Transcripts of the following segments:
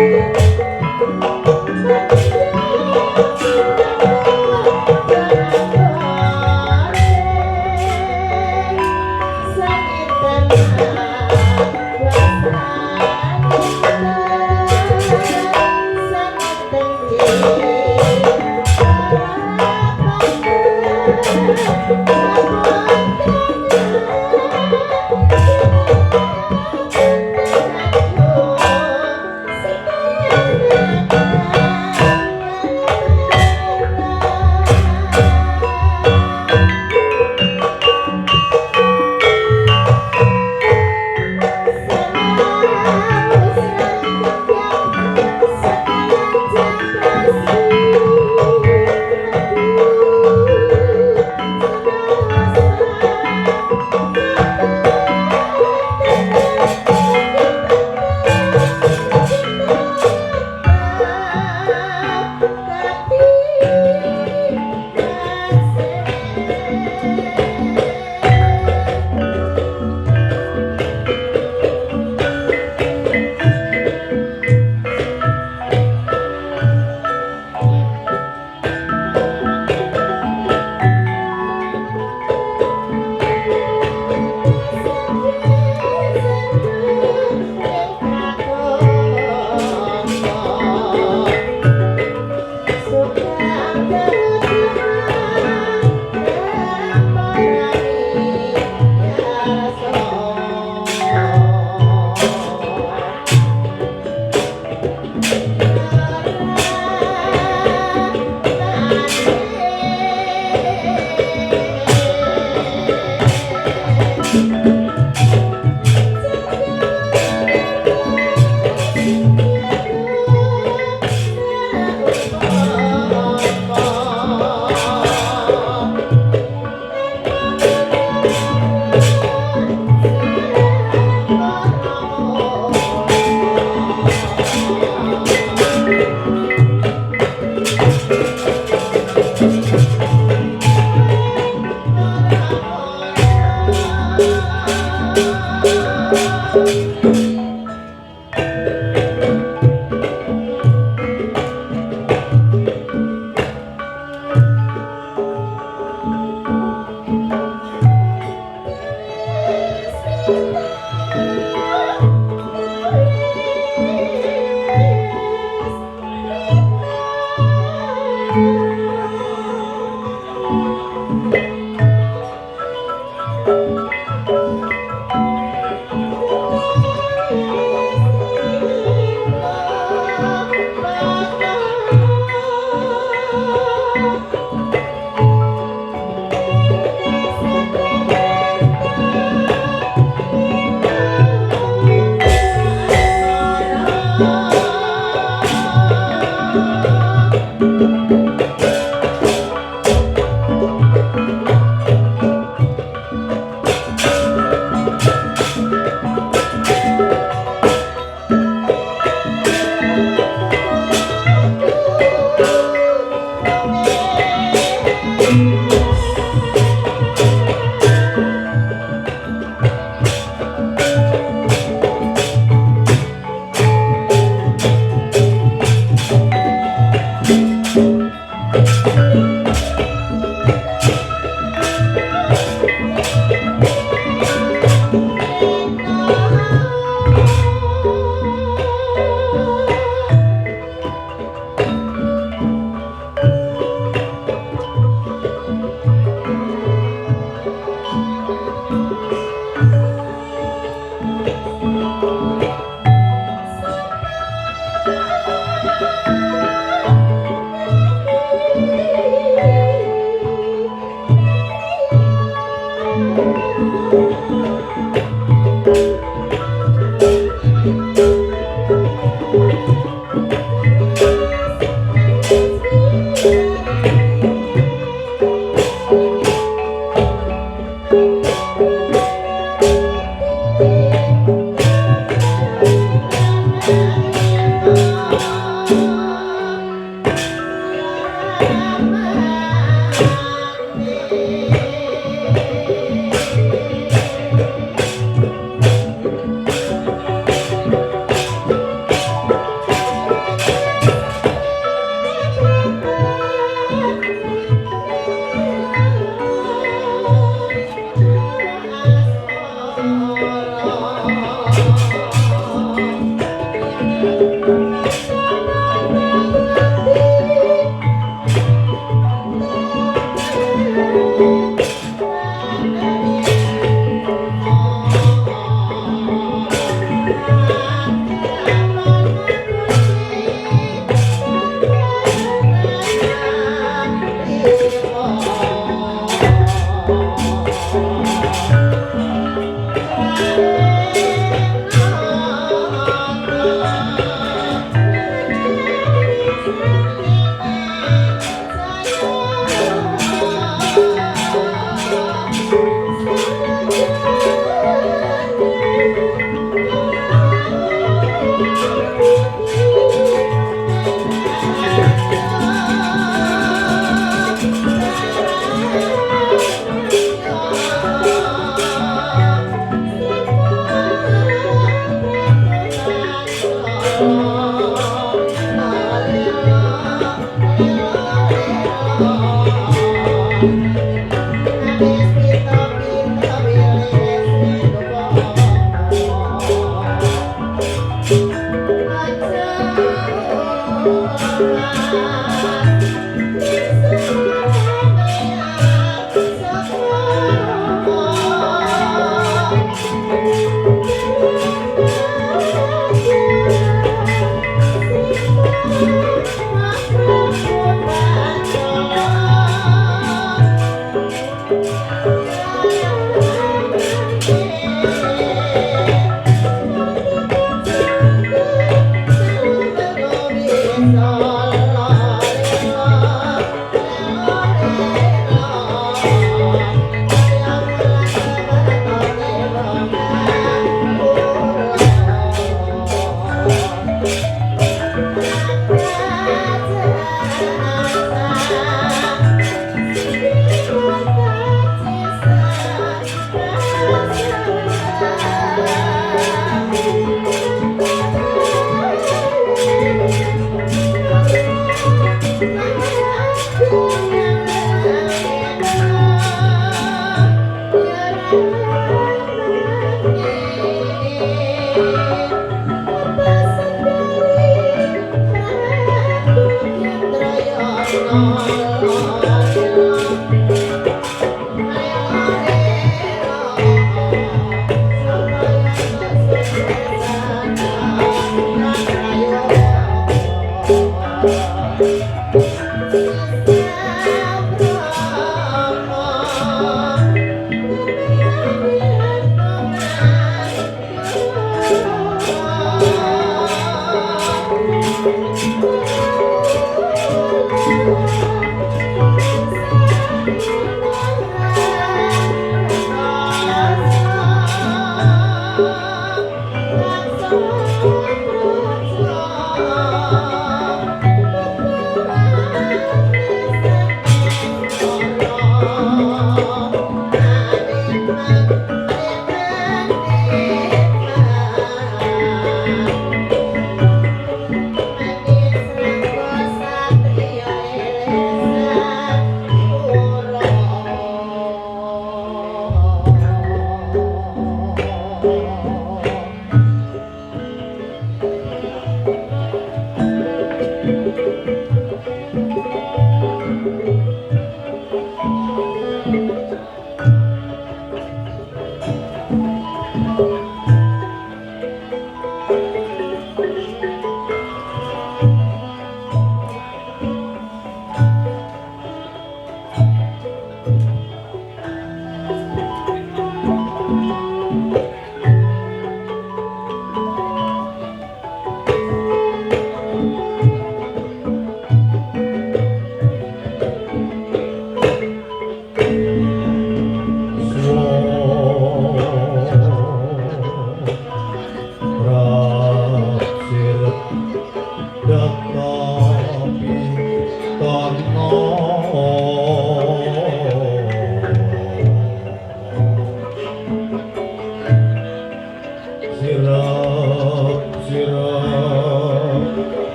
Oh.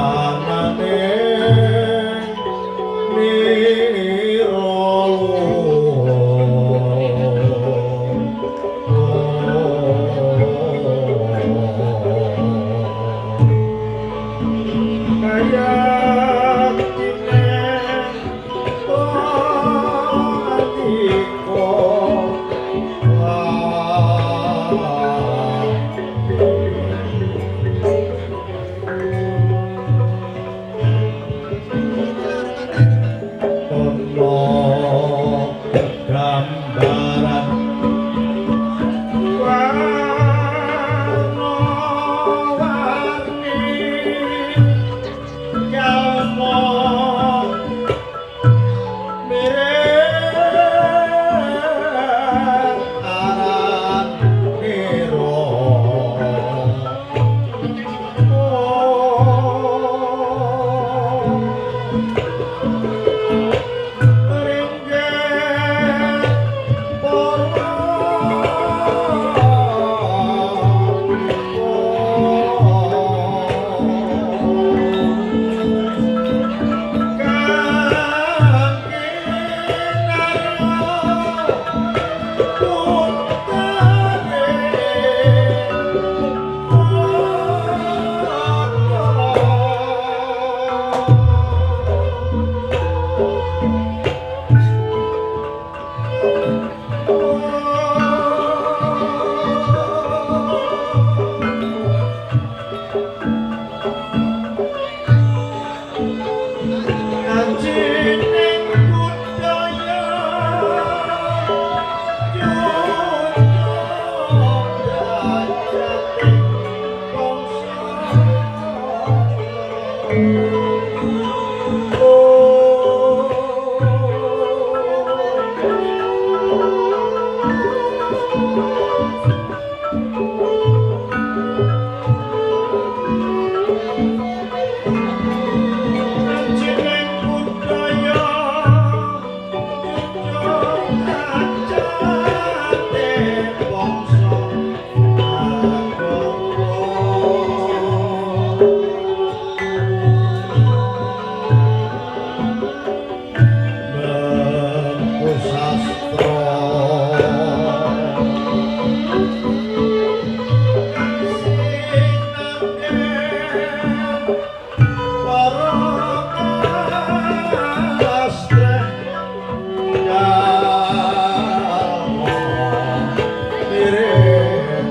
Anane Jining budaya cucuk derajate bangsa. Jining budaya cucuk derajate bangsa Jawa. Mengku sastra sinangken para kastra jalma mirip.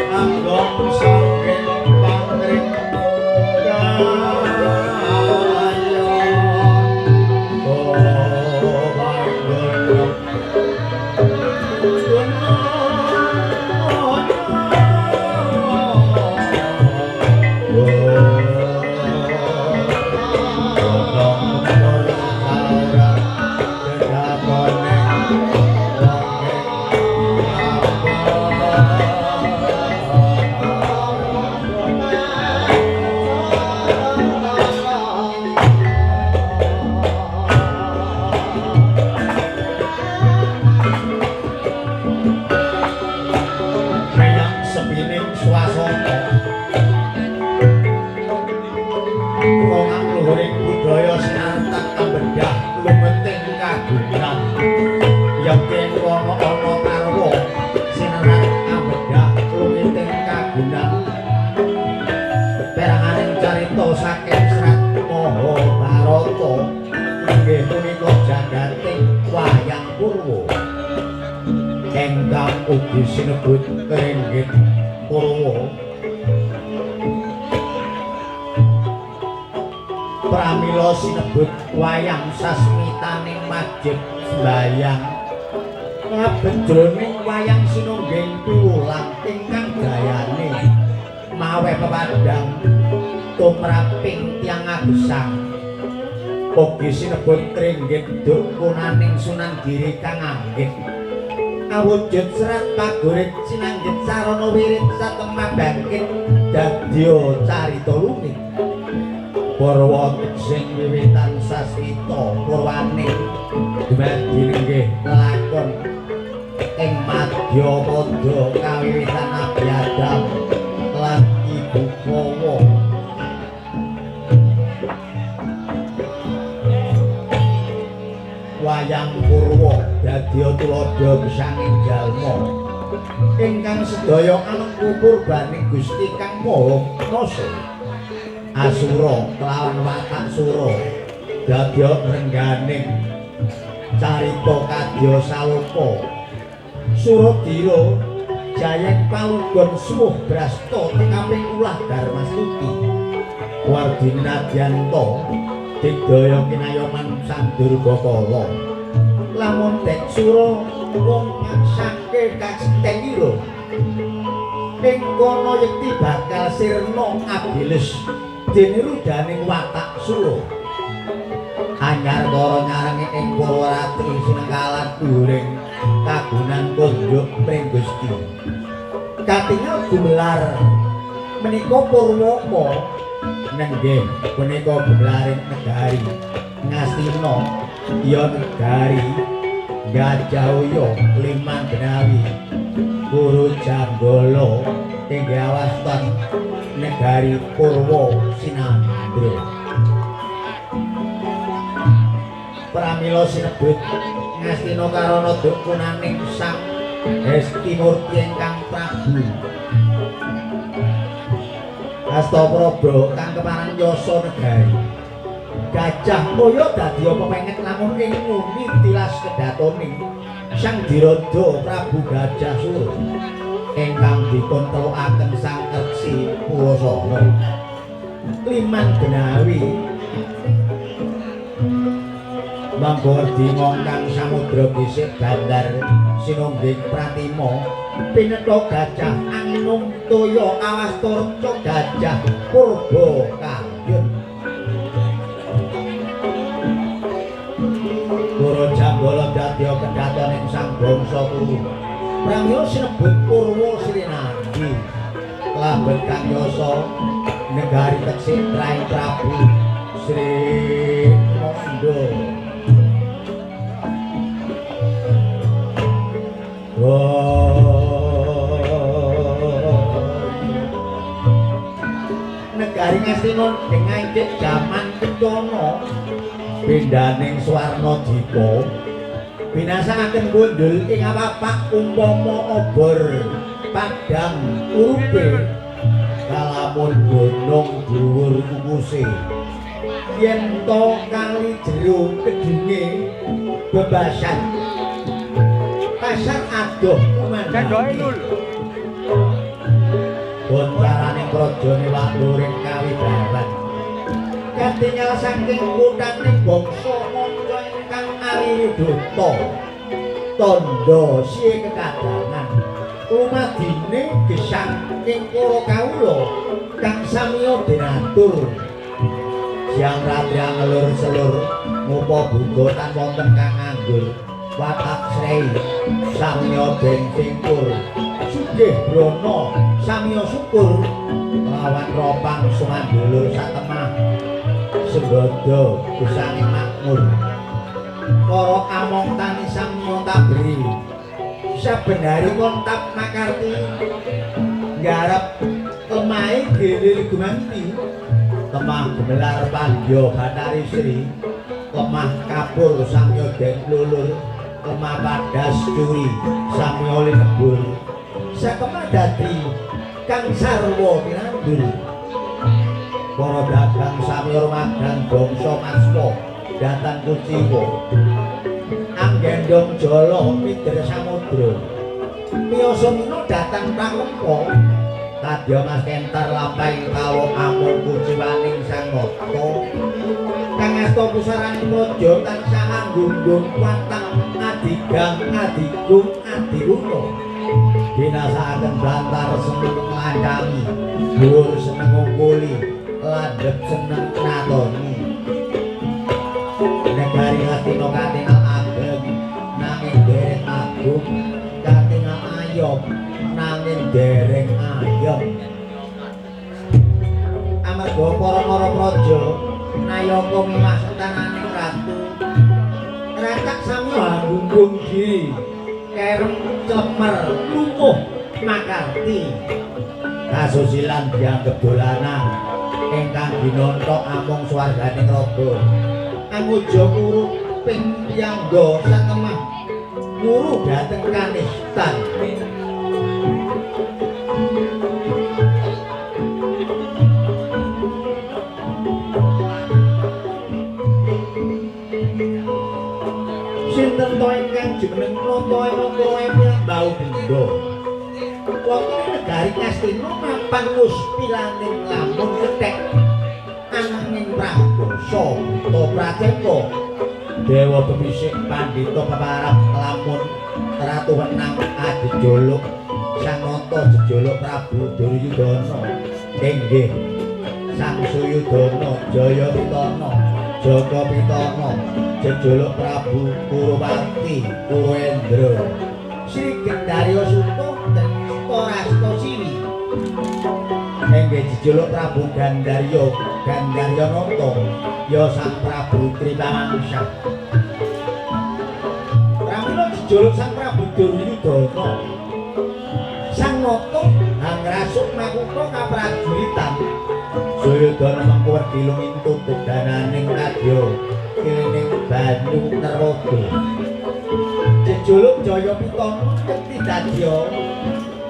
Anggong saking pangring kayon Kayang sepining swasana rongak luhuring budaya sinartan ambedah lumeting kagunan yekti kono ana karwa sinerat ambedah lumeting kagunan peranganing carita saking serat Mahabharata inggih punika jagating wayang purwa ingkang ugi sinebut ringgit purwa. Pramila sinebut wayang sasmitaning wajib sembayang mlebet jroning wayang sinungging piwulang ingkang dayane maweh pepadang tumraping tiyang agesang. Ugi sinebut ringgit dukunaning Sunan Giri kang anggit awujud serat pagurit sinanggit sarana wirid satemah bangkit dadya carita rumit. Purwa sing wiwitan sasmita purwane dumadi linggih lelakon ing madya pada kawiwitan Nabi Adam lan Ibu Hawa. Wayang purwa dadya tuladha gesanging jalma ingkang sedaya alengku purbaning Gusti Kang Maha Nasa. Asura kelawan watak sura dadya rengganing carita kadya saloka. Suradira jayeng palugon suwuh brasta tekaping ulah Darmastuti. Wardini nadyanta digdaya kinayoman Sang Durgakala. Lamun dek sura wong paksake kastenira ing kono yekti bakal sirna abiles dene rudaning watak sura. Anyar kara nyarengi ing Purwaratri sinengkalan dhuwuring Kagunan kunjuk pring Gusti. Katingal gumelar menika Purwaka nenggih punika gumelaring negari Ngastina ya negari Gajah Oya Liman Benawi Guru Janggala inggih awastan negari Purwa Sinandra. Pramila sinebut Ngastina karana dukunaning Sang Hestimurti ingkang Prabu Hastapraba kang kepareng yasa negari. Gajah Oya dadi pepenget lamun ing nguni tilas kedatoning Sang Dirada Prabu Gajah Sura ingkang dipun telukaken Sang Reksi Purasana. Liman Benawi mangga werdi ngongkang samudra gisik bandar sinungging pratima pinetha gajah anginung toya awasta reca gajah purba kayun. Guru Janggala dadya kedhatoning sang bangsa Kuru. Pramila sinebut Purwa Srinandi. Klabet kang yasa negari teksih Trai Prabu Sri Manda. Negari Ngastina dengangkit jaman kencana pindaning swarna dipa binasakaken gundul ing apapak umpama obor padhang urupe kalamun gunung dhuwur kukuse yen to kali jero kedunge bebasan pasar adoh kumandhange boncaraning prajane waluring kawibawan katingal saking kuthaning bangsa manca ingkang ariduta tandha siye kekadangan lumadine gesang ing para kawula kang samiya dinatur siang ratri ngelur selur ngupa buga tan wonten kang nganggur watak srei samiya den singkur sugih brana samiya syukur lawan ropang sumandulur satemah sembada gesange makmur para among tani samiya tabri saben hari kontap makarti nggarap lemahe gilir gumanti lemah gemelar pandya Bathari Sri lemah kapur samiya den lulur lemah padas curi samiya linebur sakemah dadi kang sarwa tinandur para dagang samiya rumadhan bangsa Matswa dhateng Kuciwa anggendong jala mider samudra miyasa mina dhateng Pramengka kadya Mas Kentar lampahing kawok amung kuciwaning Sang Nata kang asta pusaraning praja tansah anggunggung kuwatang adigang adigung adiwuna binasakaken bantar seneng nglancangi dhuwur seneng ngungkuli landhep seneng natoni negari Ngastina katingal ageng nanging dereng agung katingal ayom nanging dereng ayom amarga para narapraja nayaka miwah setananing ratu racak samiya anggunggung diri kerem clemer lumuh makarti kasusilan dianggep dolanan ingkang dinontok amung swarganing raga anguja kuru ping piyangga satemah nguru dhateng kanistan. Sinten to ingkang jumeneng nata ing bau benda wonten negari Ngastina mapan muspilaning lamun kethek ananging prabasa buta prateka dewa pemisik pandhita peparap lamun ratu wenang adijoluk Sang Nata jejoluk Prabu Duryudana inggih Sang Suyudana Jaya Pitana Jaka Pitana jejoluk Prabu Prabu Kurupati Kurendra Sri Gendarya Suta Drista Siwi enggih jejuluk Prabu Gandarya Gandaryanata ya Sang Prabu Tripamangsa. Pramila jejuluk Sang Prabu Duryudana. Sang Nata hangrasuk makutha kaprajuritan. Suyudana mengko werdi lumintu bedananing kadya kilining banyu Narada. Jejuluk Jaya Pitana yekti dadya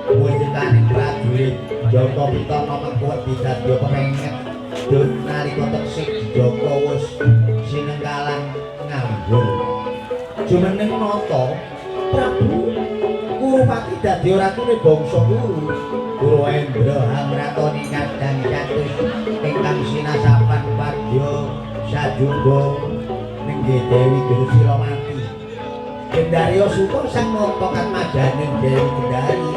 wujudane prajurit Jaka Pitana mengko werdi dadya pepenget dun nalika teksih Jaka wis sinengkalan nganggur. Jumeneng nata Prabu Kurupati dadi ratune bangsa Kuru. Kurwendra hangratoni kadang catus ingkang sinasapan padya sajungga nenggih Dewi Dursilawati. Gendarya Suta sang nata katmajaning Dewi Gendari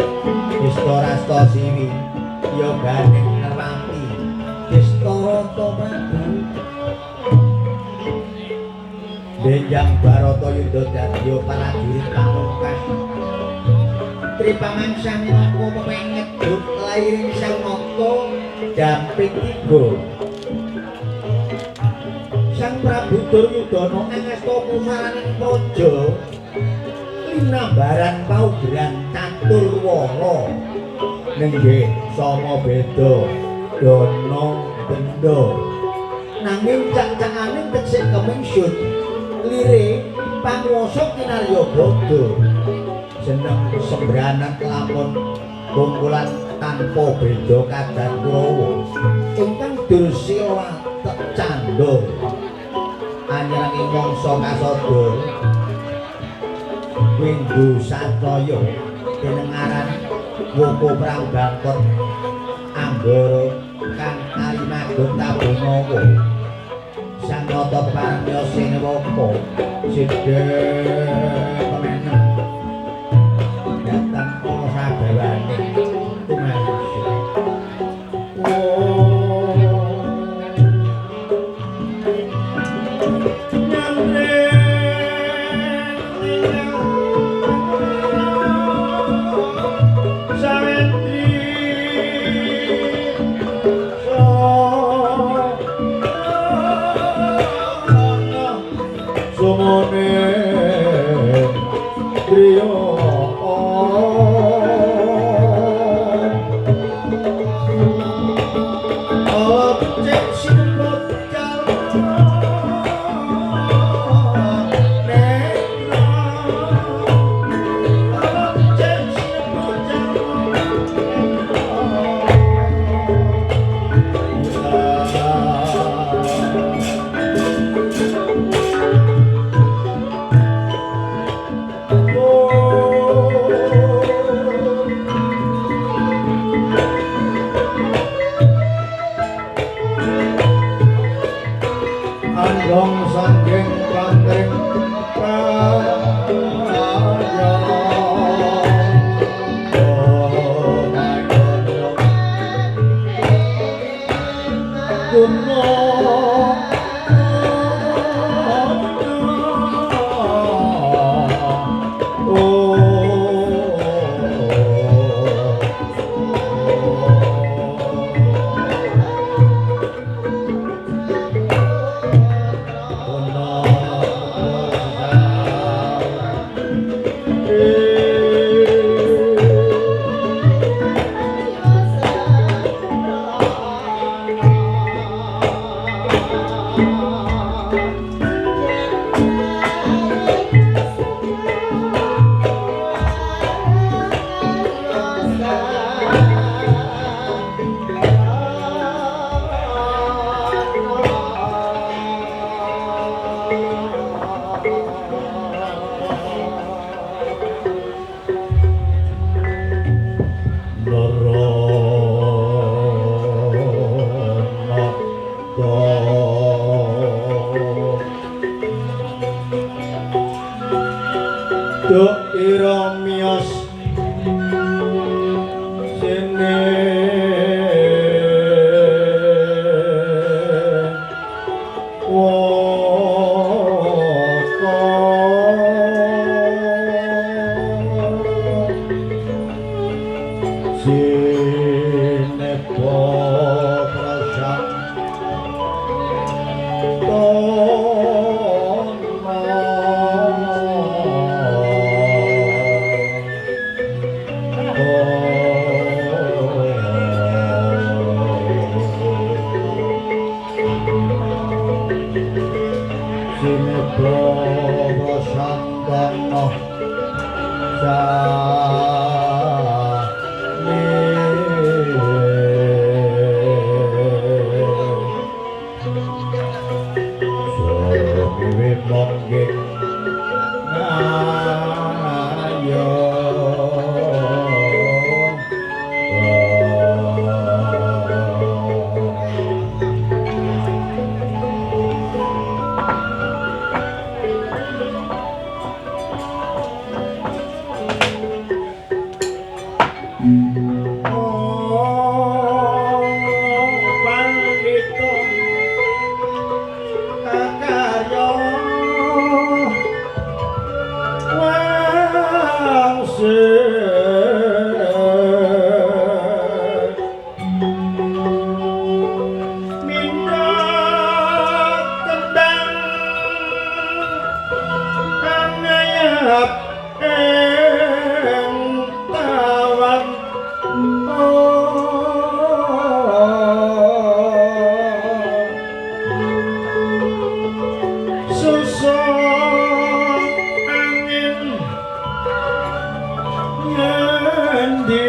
Dista Rasta Siwi yoganing Nerwati Dista Rata Prabu. Benjang Baratayuda dadya prajurit pamungkas. Tripamangsa minangka pepenget duk lairing Sang Nata damping tiga. Sang Prabu Duryudana angasta pusaraning praja linambaran paugeran caturwara nenggih sama beda dana benda. Nanging cak-cakaning teksih kemingsut lire panguwasa kinarya bodho seneng sembranan lamun kumpulan tanpa beda kadang Kurawa ingkang Dursila candha anyarangi mangsa kasada Windu Sacaya denengaran Woko Prang Bangkot Anggara kang alimagun Tabunawa. Sang Nata kepareng Yasenewaka sidhe pemeneng datang ana sabawane tumanusya. Woko. Pandita kakarya wangsit minta tendang angayap ing tawan. Susuk angin ngendi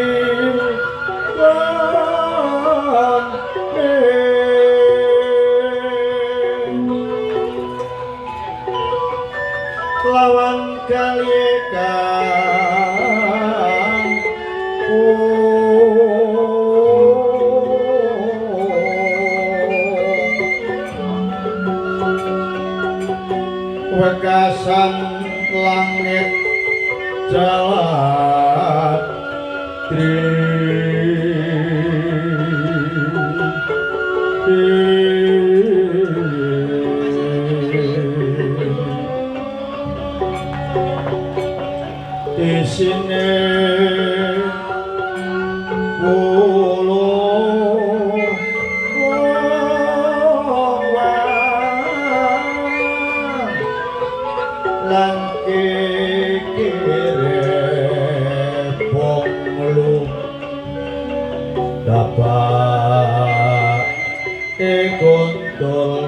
lawan kali kang wekasan langit jalat tri isine wulu lan kikire bonglu dapat kontol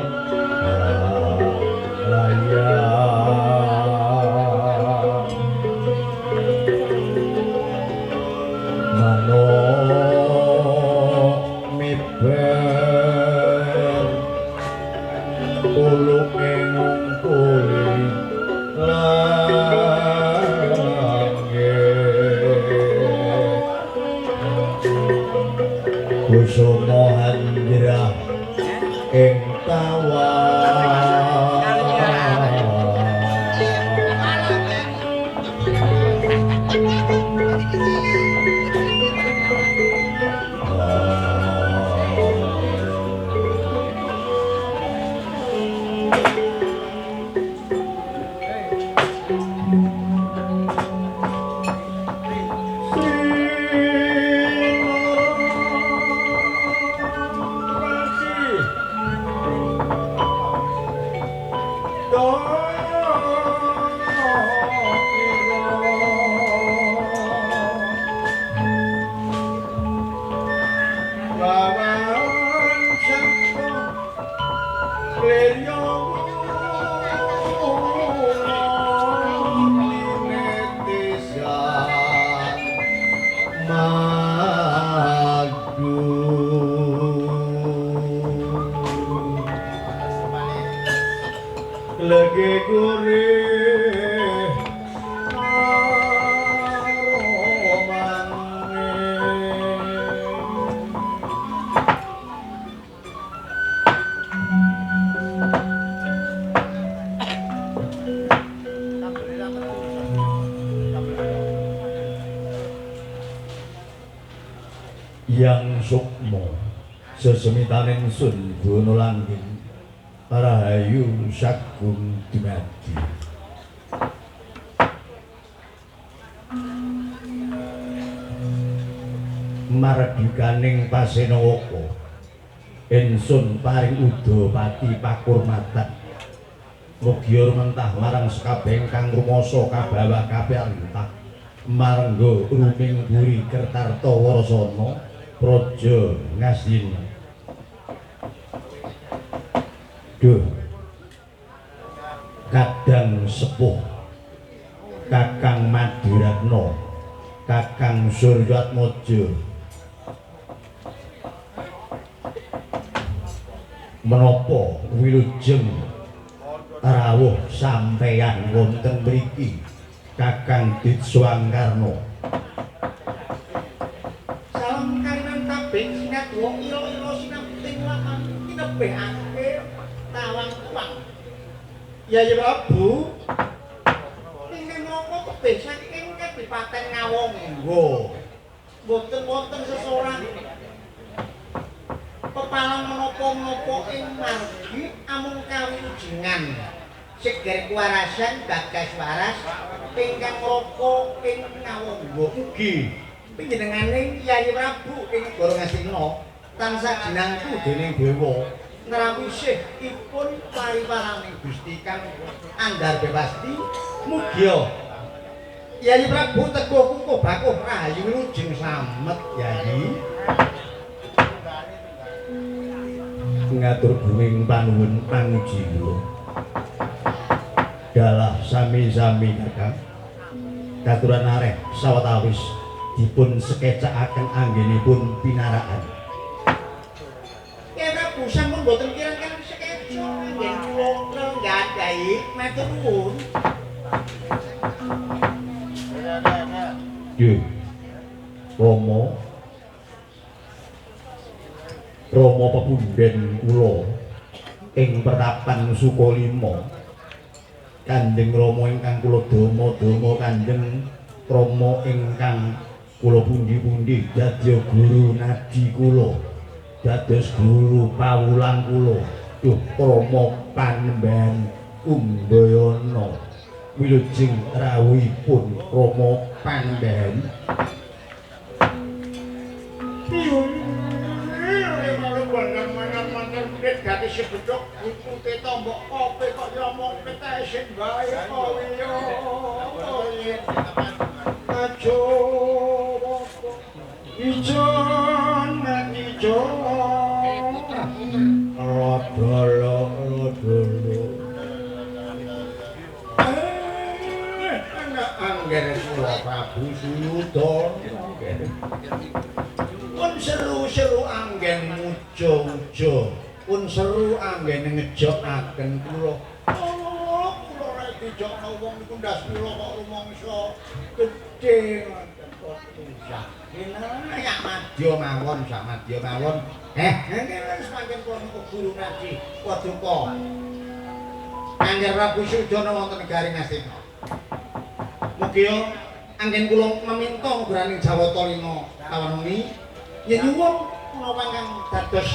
layang manuk miber ulunge ngungkuli langit kusuma hanjrah ing tawan. Yang sukmo sesemitaning sun buana langgeng rahayu sagung dumadi. Mardikaning pasenawaka ingsun paring uda pati pakurmatan mugi rumentah marang sekabeh kang rumasa kabawah kabeh marangga ruming buri Kertarta Warasana Praja Ngastina. Duh kadang sepuh Kakang Madiratna, Kakang Suryatmaja, menapa wilujeng rawuh sampeyan wonten mriki Kakang Ditswangkarna? Salam kariman tabing sinadwa ira-ira sinabting lapan tinebihake tawang tuwang. Yayi Prabu, ingkang mongko tebih saking Kadipaten Ngawangga. Mboten wonten sesorah pepalang menapa-menapa ing margi amung kawilujengan seger kuwarasan bagas waras ingkang ngraka ing ngawangga ugi panjenengane Kyai Prabu ing negara Ngastina tansah jinangku dening dewa ngrawisih ipun pariwaraning Gusti kang andhar bebasti mugia Kyai Prabu teguh kukuh bakuh rahayu wilujeng slamet Kyai. Ngatur gunging panuwun panguji kula. Dalah sami-sami Kakang. Katuran areh sawetawis dipun sekecakaken anggenipun pinarakan. Kyai Prabu sampun boten kirang-kirang sekeca anggen kula lenggadahi matur nuwun. Nggih. Rama Rama pepunden kula ing pertapan Sukalima. Kanjeng Rama ingkang kula dama-dama Kanjeng Rama ingkang kula pundi-pundi dadya guru nadi kula, dados guru pawulang kula. Duh Rama Panembahan Kumbayana wilujeng rawuhipun Rama Panembahan. Gati sebedok butute tombok kopi kok ya omong petesin wae kok yo. Ajo ijon mati jon. Lodolo lodolo. Anak angger kula Prabu Suyudana. Pun seru-seru anggen mujo-mujo. Pun seru anggene ngejokaken kula. Oh, kula rek dijokno wong niku ndas kula kok rumangsa gedhe ngoten kok inah yak madya mawon, sak madya mawon. Ngene wis pancen kula niku guru ngaji paduka. Angger Prabu Suyudana wonten negari Ngastina. Mugia anggen kula meminta ngubraning Jawata Lina kawan wengi yen nyuwun menapa ingkang dados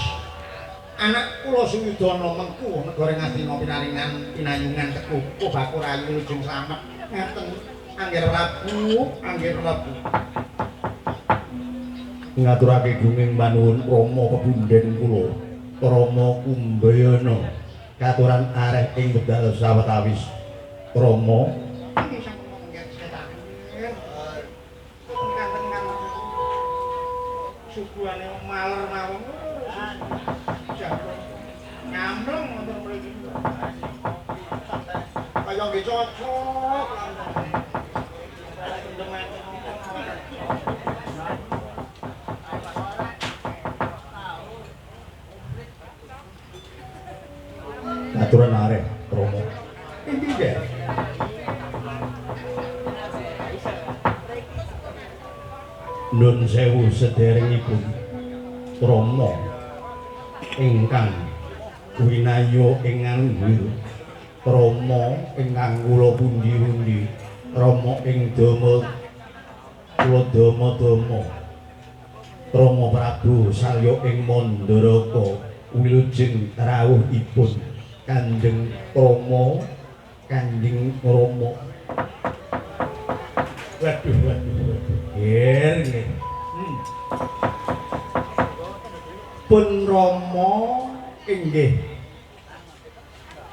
anak kula Suyudana mengku negara Ngastina pinaringan pinayungan teguh bakur ayu wilujeng slamet ngaten Angger Prabu, Angger Prabu. Ngaturake gunging panuwun Rama pepunden kula Rama Kumbayana katuran areh ing wekdal sawetawis Rama suguhane maler mawon nyamleng wonten mriki kaya nggih cocok katuran areh Rama endi nggih Nun sewu sederengipun Rama ingkang winaya ing nganggir Rama ingkang kula pundi-pundi Rama ing dama kula dama-dama Rama Prabu Salya ing Mandaraka wilujeng rawuhipun Kanjeng Rama Kanjeng Rama. Waduh waduh waduh ger nggih. Pun Rama inggih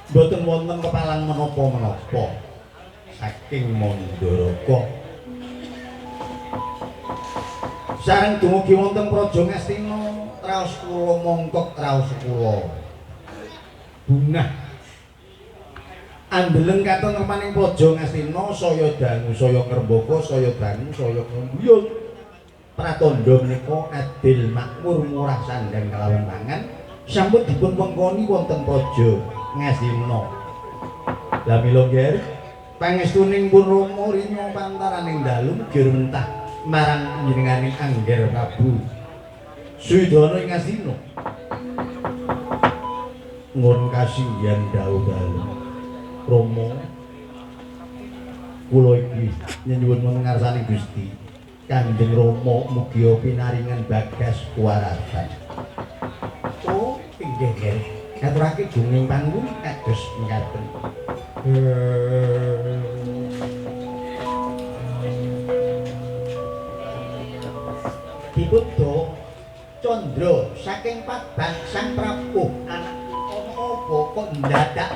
mboten wonten kepalang menapa-menapa saking Mandaraka. Sareng dumugi wonten Praja Ngastina raos kula mongkok raos kula bungah andeleng katon remaning Praja Ngastina saya dangu saya ngrembaka saya dangu saya ngrembuyung. Pratandha menika adil makmur murah sandang kalawan pangan sampun dipun wengkoni wonten Praja Ngastina. Lah mila nggih pangestuning pun Rama rinya pantaraning dalu mugi mentah marang panjenenganing Angger Prabu Suyudana ing Ngastina. Ngun kasinggihan dawuh dalu Rama kula iki nyenyuwun wonten ngarsaning Gusti. Kanjeng Rama mugia pinaringan bagas kuwarasan. Oh, inggih nggih. Ngaturake gunging panggung kados mekaten. Dipun Candra saking Paban Sang Prabu anak ana apa kok ndadak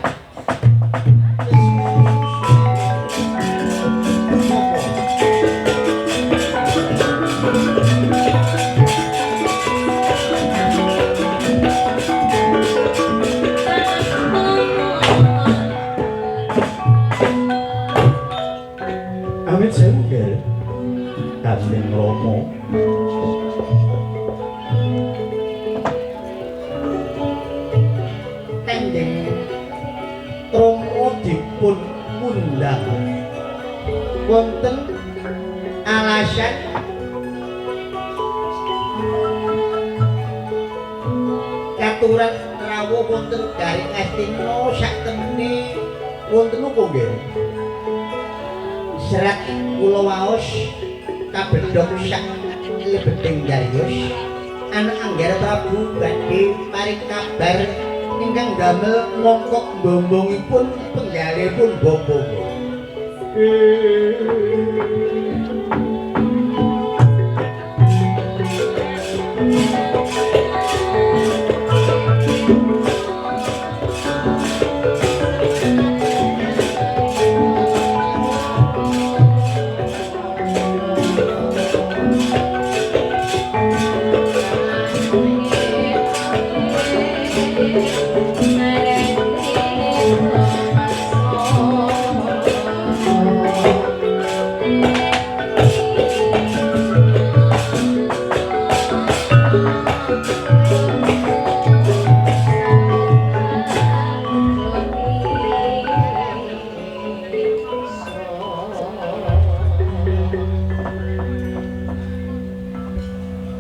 Amit sewu nggih Kanjeng Rama. Kanjeng Rama dipun undang wonten alasan katuran rawuh wonten garing Astina saktemene wonten napa nggih? Serat kula waos kabedhog sak lebeting Darius anak Anggara Prabu badhe paring kabar ingkang damel mongkok bombongipun penggalihipun bapa.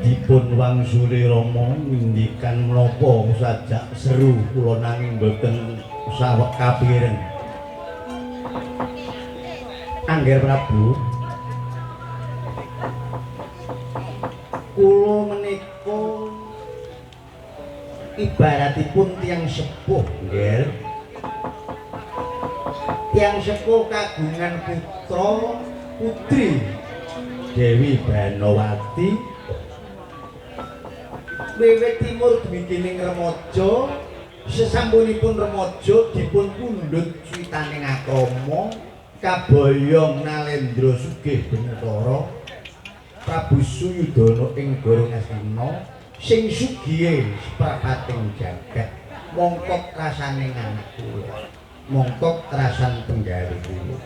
Dipun wangsuli Rama ngendikan menapa sajak seru kula nanging boten saweg kapireng. Angger Prabu, kula menika ibaratipun tiyang sepuh nggih. Tiyang sepuh kagungan putra putri Dewi Banowati. Wiwit timur dumugi remaja, sesampunipun remaja dipun pundhut cuwitaning akrama kaboyong Nalendra sugih Benetara Prabu Suyudana ing Negara Ngastina sing sugihe seprapating jagat. Mongkok rasaning anak kula, mongkok rasan penggalih kula.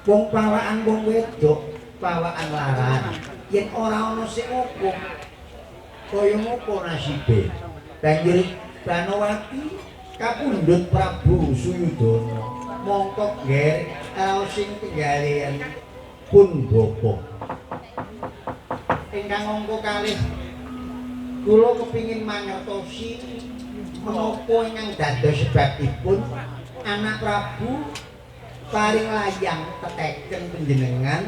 Wong pawakan wong wedok, pawakan laran, yen ora ana sing ngukum kaya ngopo nasibe. Banjur Banowati kapundhut Prabu Suyudana mongkok ngger raos sing penggalihan pun bapa. Ingkang angka kalih kula kepingin mangertosi menapa ingkang dados sebabipun anak Prabu paring layang teteken panjenengan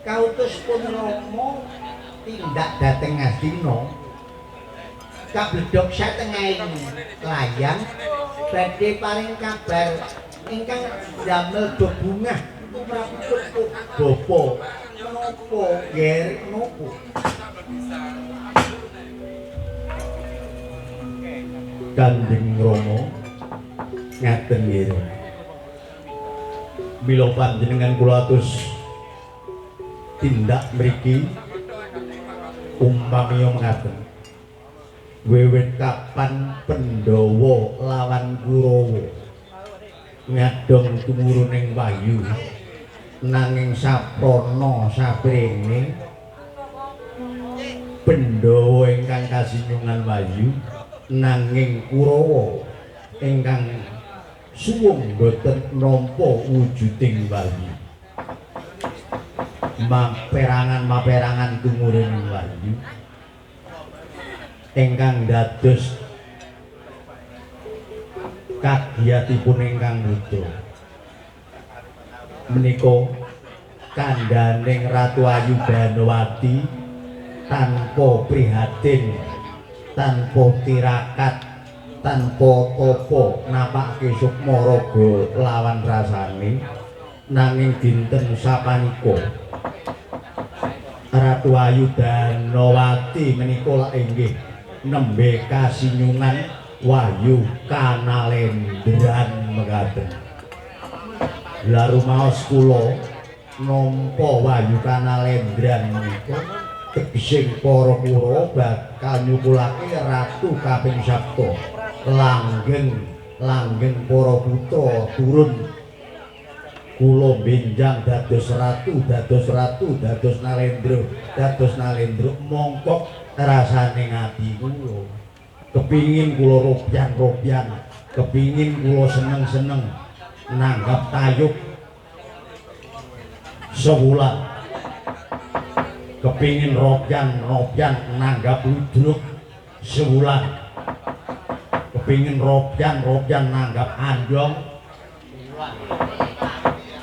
kautus pun Rama tindak dhateng Ngastina. Kabledhog satengahing layang badhe paring kabar ingkang damel bebungah Prabu bapa. Menapa ngger menapa? Kanjeng Rama ngaten nggih. Mila panjenengan kula atus tindak mriki umpamiya mengaten. Wiwit kapan Pandhawa lawan Kurawa ngadong tumuruning wahyu nanging saprana saprene Pandhawa ingkang kasinyungan wahyu nanging Kurawa ingkang suwung boten nampa wujuding wahyu. Maperangan-maperangan tumuruning wahyu ingkang dados kagiyatipun ingkang wuda menika Kandhaning Ratu Ayu Banowati tanpa prihatin, tanpa tirakat, tanpa tapa napake sukma raga lawan rasane. Nanging dinten sapanika Ratu Ayu Banowati menika lak inggih nembe kasinyungan wahyu kanalendran mekaten. Lah rumaos kula nampa wahyu kanalendran menika tegesing para Kurawa bakal nyukulake ratu kaping sapta langgeng langgeng para putra turun kula benjang dados ratu, dados ratu, dados nalendra, dados nalendra mongkok rasane ngati kula. Kepingin kula ropyan-ropyan, kepingin kula seneng-seneng nanggap tayub sewulan. Kepingin ropyan-ropyan nanggap ludruk sewulan. Kepingin ropyan-ropyan nanggap andong.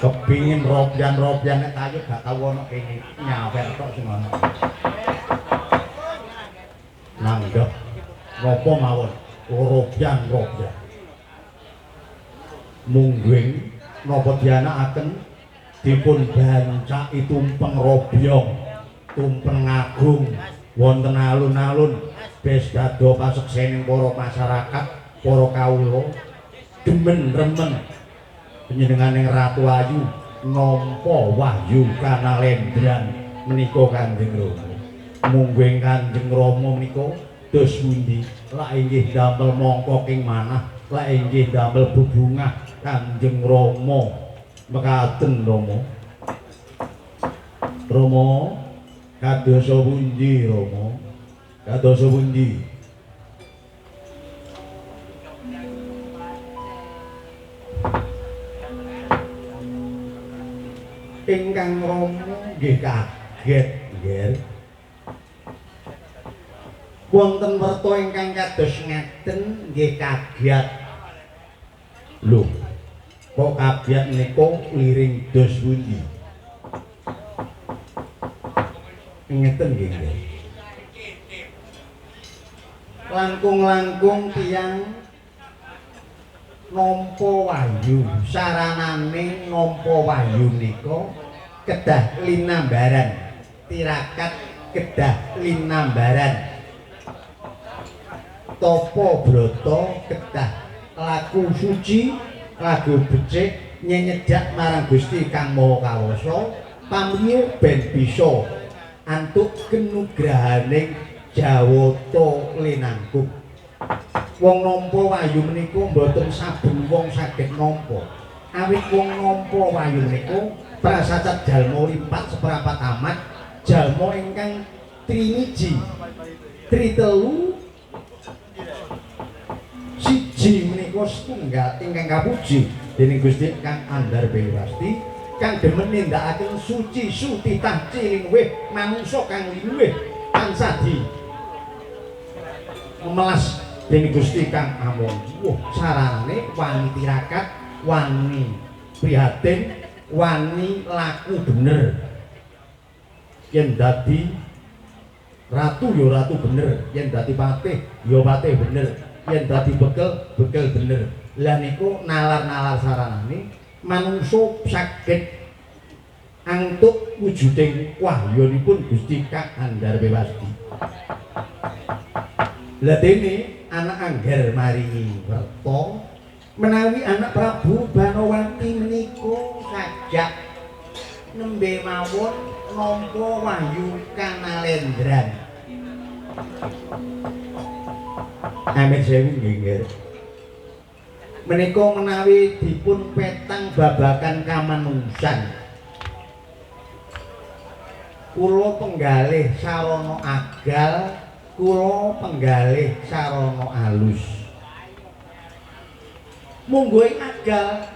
Kepingin ropyan-ropyan nek tayub gak tau ana kene nyawer tok sing ana. Nanggap napa mawon ropyan-ropyan. Mungguing napa dianakaken dipun bancaki tumpeng robyong, tumpeng agung wonten alun-alun bes dado paseksening para masyarakat, para kawula demen remen panjenenganing Ratu Ayu nampa wahyu kanalendran menika Kanjeng Rama. Mungguing Kanjeng Rama menika dos pundi? Lak inggih damel mangka king manah, lak inggih damel bebungah Kanjeng Rama. Mekaten Rama. Rama kadosa pundi Rama? Kadosa pundi? Ingkang Rama nggih kaget nggih. Wonten werta ingkang kados ngaten nggih kaget. Lho, kok kaget menika liring dos pundi? Ngeten nggih nggih. Langkung-langkung tiyang nampa wahyu, saranane nampa wahyu nika kedah linambaran, tirakat kedah linambaran, tapa brata kedah laku suci, lagu becik nyenyedak marang Gusti Kang Maha Kawasa, pamrih ben bisa antuk kenugrahaning Jawata linangkup. Wong nampa wahyu menika mboten saben wong saged nampa. Awit wong nampa wahyu menika prasacat jalma lipat seprapat amat, jalma ingkang trimiji, tritelu, siji menika setunggal ingkang kapuji dening Gusti Kang Andhar Bewasti, kang demen nindakaken suci sutitah cilinguwih manungsa kang linuwih tansah di memelas dening Gusti Kang Among. Wah, saranane wani tirakat, wani prihatin, wani laku bener. Yen dadi ratu ya ratu bener, yen dadi patih ya patih bener, yen dadi bekel bekel bener. Lah niku nalar-nalar saranane manungsa saged antuk wujuding wahyunipun Gusti Kang Andhar Bewasti. Lah dene anak angger maringi werta menawi anak Prabu Banowati menika sajak nembe mawon nampa wahyu kanalendran. Amit sewu nggih nggih. Menika menawi dipun petang babakan kamanungsan, kula penggalih sarana agal, kula penggalih sarana alus. Mungguh ing agal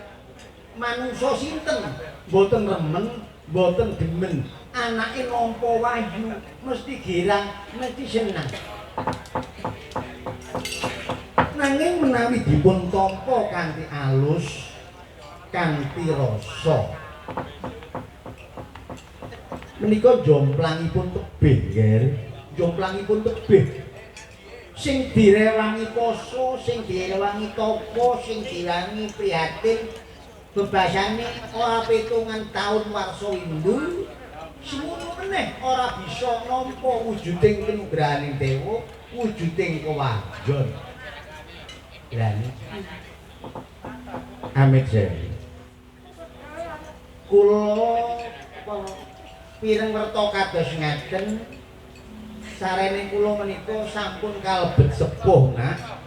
manungsa sinten mboten remen, mboten demen anake nampa wahyu mesti girang, mesti seneng. Nanging menawi dipun tampa kanthi alus, kanthi rasa, Menika jomplangipun tebih, Nger. Jomplangipun tebih. Sing direwangi poso, sing direwangi tapa, sing direwangi prihatin, bebasane ora pitungan taun warsa windu, semono meneh ora bisa nampa wujuding kanugrahaning dewa, wujuding kewajon. Lha niki amit sewu. Kula pireng werta kados ngaten, sarene kula menika sampun kalebet sepuh, Nak.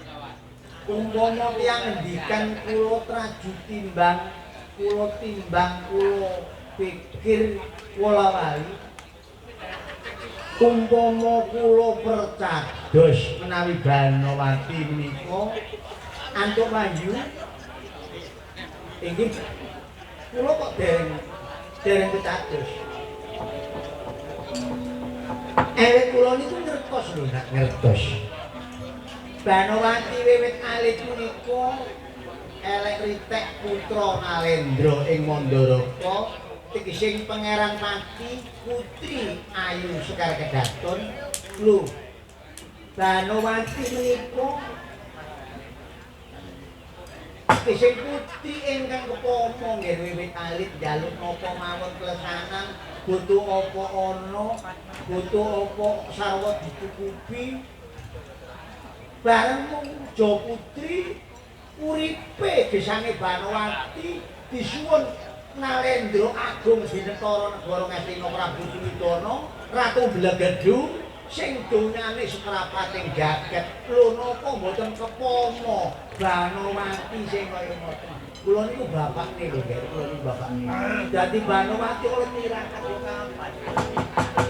Umpama tiyang ngendikan kula traju timbang, kula timbang, kula pikir wola-wali. Umpama kula percados menawi Banowati menika antuk wahyu inggih kula kok dereng kecados. Ewek kula niku ngertos lho, Nak, ngertos. Banowati wiwit alit punika elek ritek putra Nalendra ing Mandaraka, tegesing Pangeran Pati Putri Ayu Sekar Kedaton. Lho, Banowati menika tegesing putri ingkang kepama nggih wiwit alit njaluk napa mawon klesanan, butuh apa ana, butuh apa sarwa dicukupi. Bareng muja putri uripe gesange Banowati disuwun Nalendra Agung Dinetara Negara Ngastina Prabu Suyudana Ratu Blegedhu sing donyane seprapating jagat. Lho napa mboten kepama Banowati sing kaya ngoten? Kula niku bapakne lho, Ger. Kula niku bapakne. Dadi Banowati oleh tirakat yo kapan?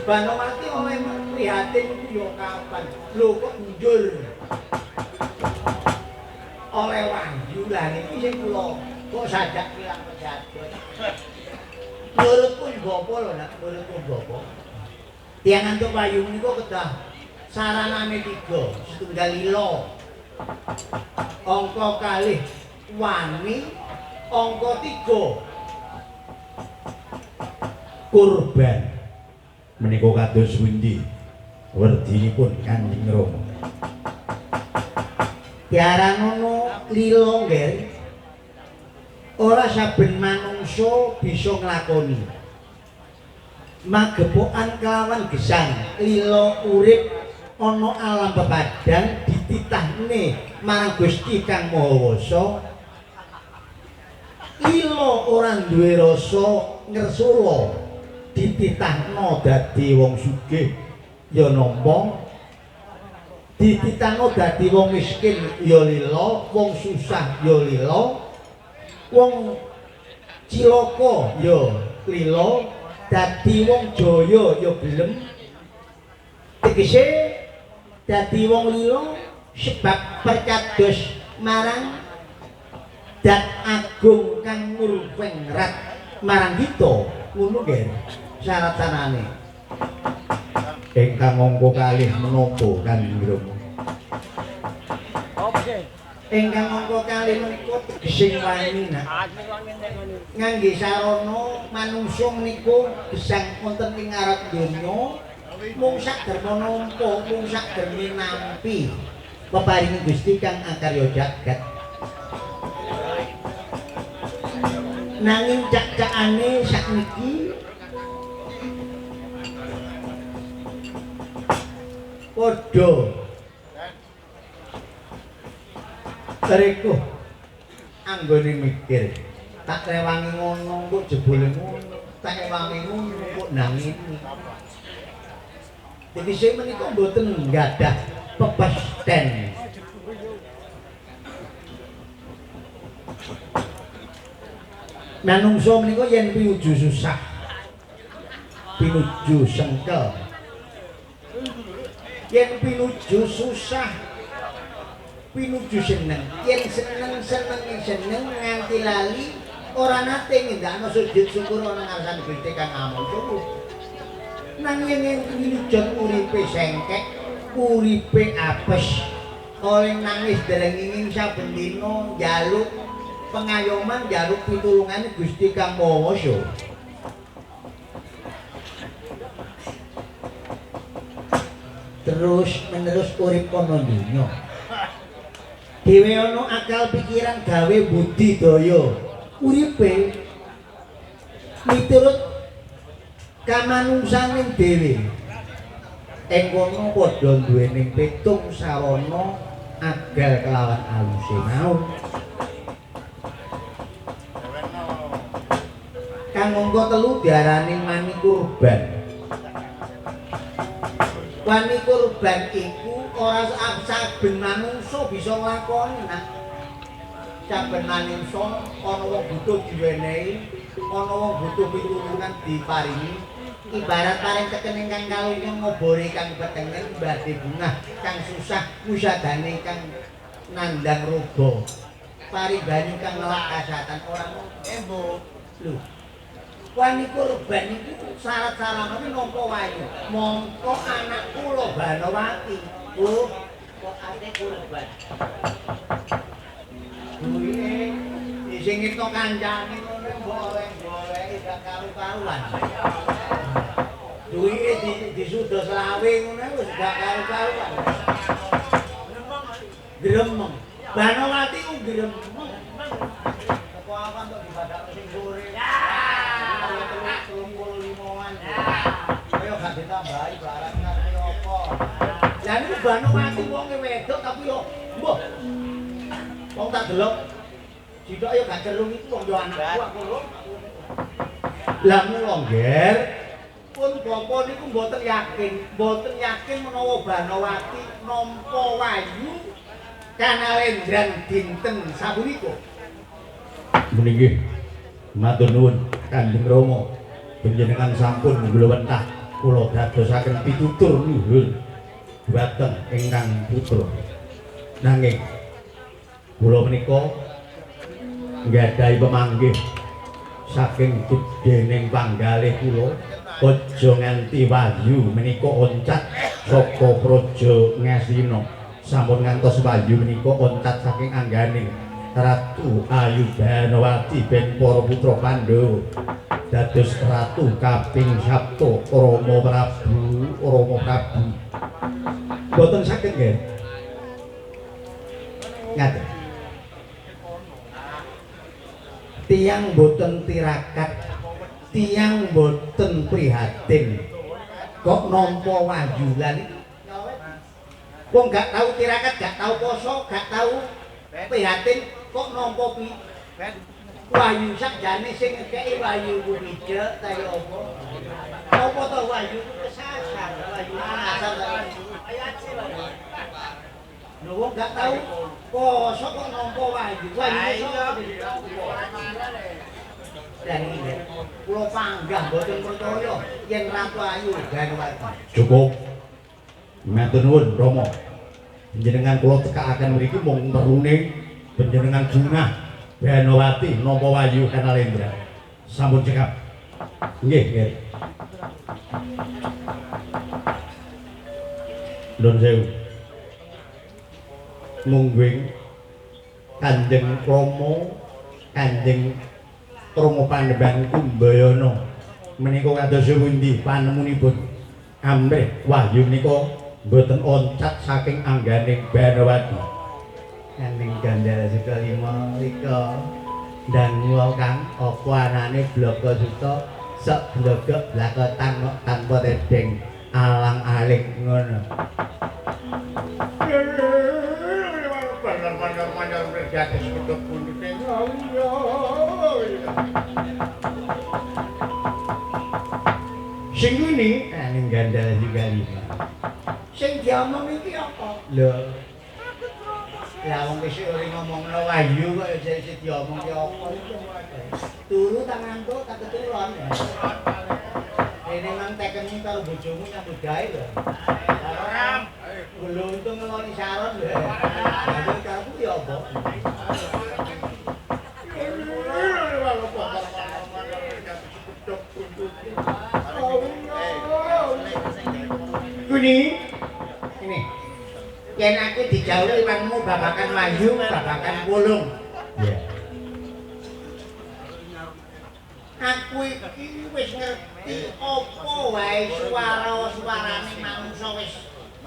Banowati oleh prihatin iku yo kapan? Lho kok njur oleh wahyu. Lah niki sing kula kok sajak ilang pejadot. Nurut pun bapa lho, Nak, nurut pun bapa. Tiyang antuk wahyu menika kedah saranane tiga, setunggal lila, angka kalih wani, angka 3 kurban. Menika kados pundi werdinipun Kanjeng Rama? Diaranono lila, Nger. Ora saben manungsa bisa nglakoni. Magepokan kelawan gesang lila urip ana alam pepadang dititahne marang Gusti Kang Maha Wasa. Lila ora duwe rasa ngersula, dititahno dadi wong sugih ya nampa, dititahno dadi wong miskin ya lila, wong susah ya lila, wong cilaka ya lila, dadi wong jaya ya gelem. Tegese dadi wong lila sebab percados marang Dat Agung kang murwengrat marang kita. Ngono nggih syarat sanane. Ingkang angka kalih menapa Kanjeng Rama? Ingkang angka kalih menika tegesing wani, Nak. Ngangge sarana manungsa menika gesang wonten ing ngarep donya mung sak derma nampa, mung sak derme nampi peparingi Gusti kang akarya jagat. Nanging cak-cakane sakniki padha rekuh anggone mikir, tak rewangi ngono kok jebule ngono, tak rewangi ngono kok nang ngene. Tegese menika mboten nggadah pepesten. Manungsa menika yen pinuju susah, pinuju sengkel. Yen pinuju susah, pinuju seneng. Yen seneng senenge seneng nganti lali ora nate nindakno sujud syukur ana ngarsane Gusti Kang Maha Syukur. Nanging yen pinujon uripe sengkek, uripe apes, oleh nangis dereng ingin saben dina njaluk pengayoman, njaluk pitulungane Gusti Kang Maha Wasa. Terus menerus urip ana donya. Dhewe ana akal pikiran gawe budidaya. Uripe miturut kamanungsaning dhewe. Ing kono padha duwening pitung sarana agal kelawan aluse mau. Kang angka 3 diarani wani kurban. Wani kurban iku ora saben manungsa bisa nglakoni nak. Saben manungsa ana wong butuh diwenehi, ana wong butuh pitulungan diparingi. Ibarat paring teken ingkang kalungkung ngobori kang petengen badhe bungah kang susah musadane kang nandhang roba. Pari banyu kang ngelak kasatan ora embo. Lho. Wani kurban iku syarat-saranane nampa wayu. Mongko anak kula Banowati. Bu, kok ate kurban. Duwike isih ngetno kancane ngono mbok oleh goleki gak karu-karuan. Duwike disuda selawe ngono wis gak karu-karuan. Gremeng. Banowati ku gremeng. Apa awan kok dibadakno sing sore. 35-an. Kaya gak ditambahi barang karepe apa. Lah niku Banowati wonge wedok tapi yo mbuh. Wong tak delok sithok yo gak cerung iku wong yo anakku aku lho. Lah mula Ngger, pun bapa niku mboten yakin menawa Banowati nampa wayu kanalendran dinten sapunika. Meniki matur nuwun Kanjeng Rama, panjenengan sampun nglewentah kula dadosaken pitutur luhur dhumateng ingkang putra. Nanging kula menika nggadahi pemanggih saking gedening panggalih kula aja nganti wayu menika oncat saka Praja Ngastina. Sampun ngantos wayu menika oncat saking angganing Ratu Ayu Banowati ben para putra Pandhawa dados ratu kaping Sabta Rama Prabu Rama Prabu. Mboten saged nggih. Ngaten. Tiyang boten tirakat, tiyang boten prihatin kok nampa wahyu. Lah niku wong gak tau tirakat, gak tau poso, gak tau prihatin kok nampa wahyu. Sakjane sing ngekeki wahyu ku pijek ta ya apa? Apa to wahyu ku kesasar, wahyu kesasar. Lho wong gak tau poso kok nampa wahyu. Wahyu dan ini kula panggah mboten percaya yen Ratu Ayu Banowati. Cukup. Matur nuwun Rama. Panjenengan kula tekakaken mriki mung perlune panjenengan junah Banowati nampa wahyu kanalendra. Sampun cekap. Nggih, nggih. Nuwun sewu. Mungguing Kanjeng Rama, Kanjeng Rama Panembahan Kumbayana menika kados pundi panemunipun amrih wahyu menika mboten oncat saking angganing Banowati. Kaning Gandala Suta 5 rika dangu kang apa anane blaka suta sok blogok blakotan kok tanpa tedeng alang-aling ngono. Sing ngene ning Gandala Suta 5. Sing diomong iki apa? Lho. Lah wong wis ora ngomongno wahyu kok ya sing diomong ki apa iki. Turu tak ngantuk tak keturun. Dene mang tekeni karo bojomu nyambut gawe lho. Ora. Gluntung ngeloni saron lho. Lah karepmu ya apa? Kuni ini. Yen aku dijauhi wangmu babakan wahyu, babakan wulung. Iya. Aku iki wis ngerti apa wae suara-suarane manungsa wis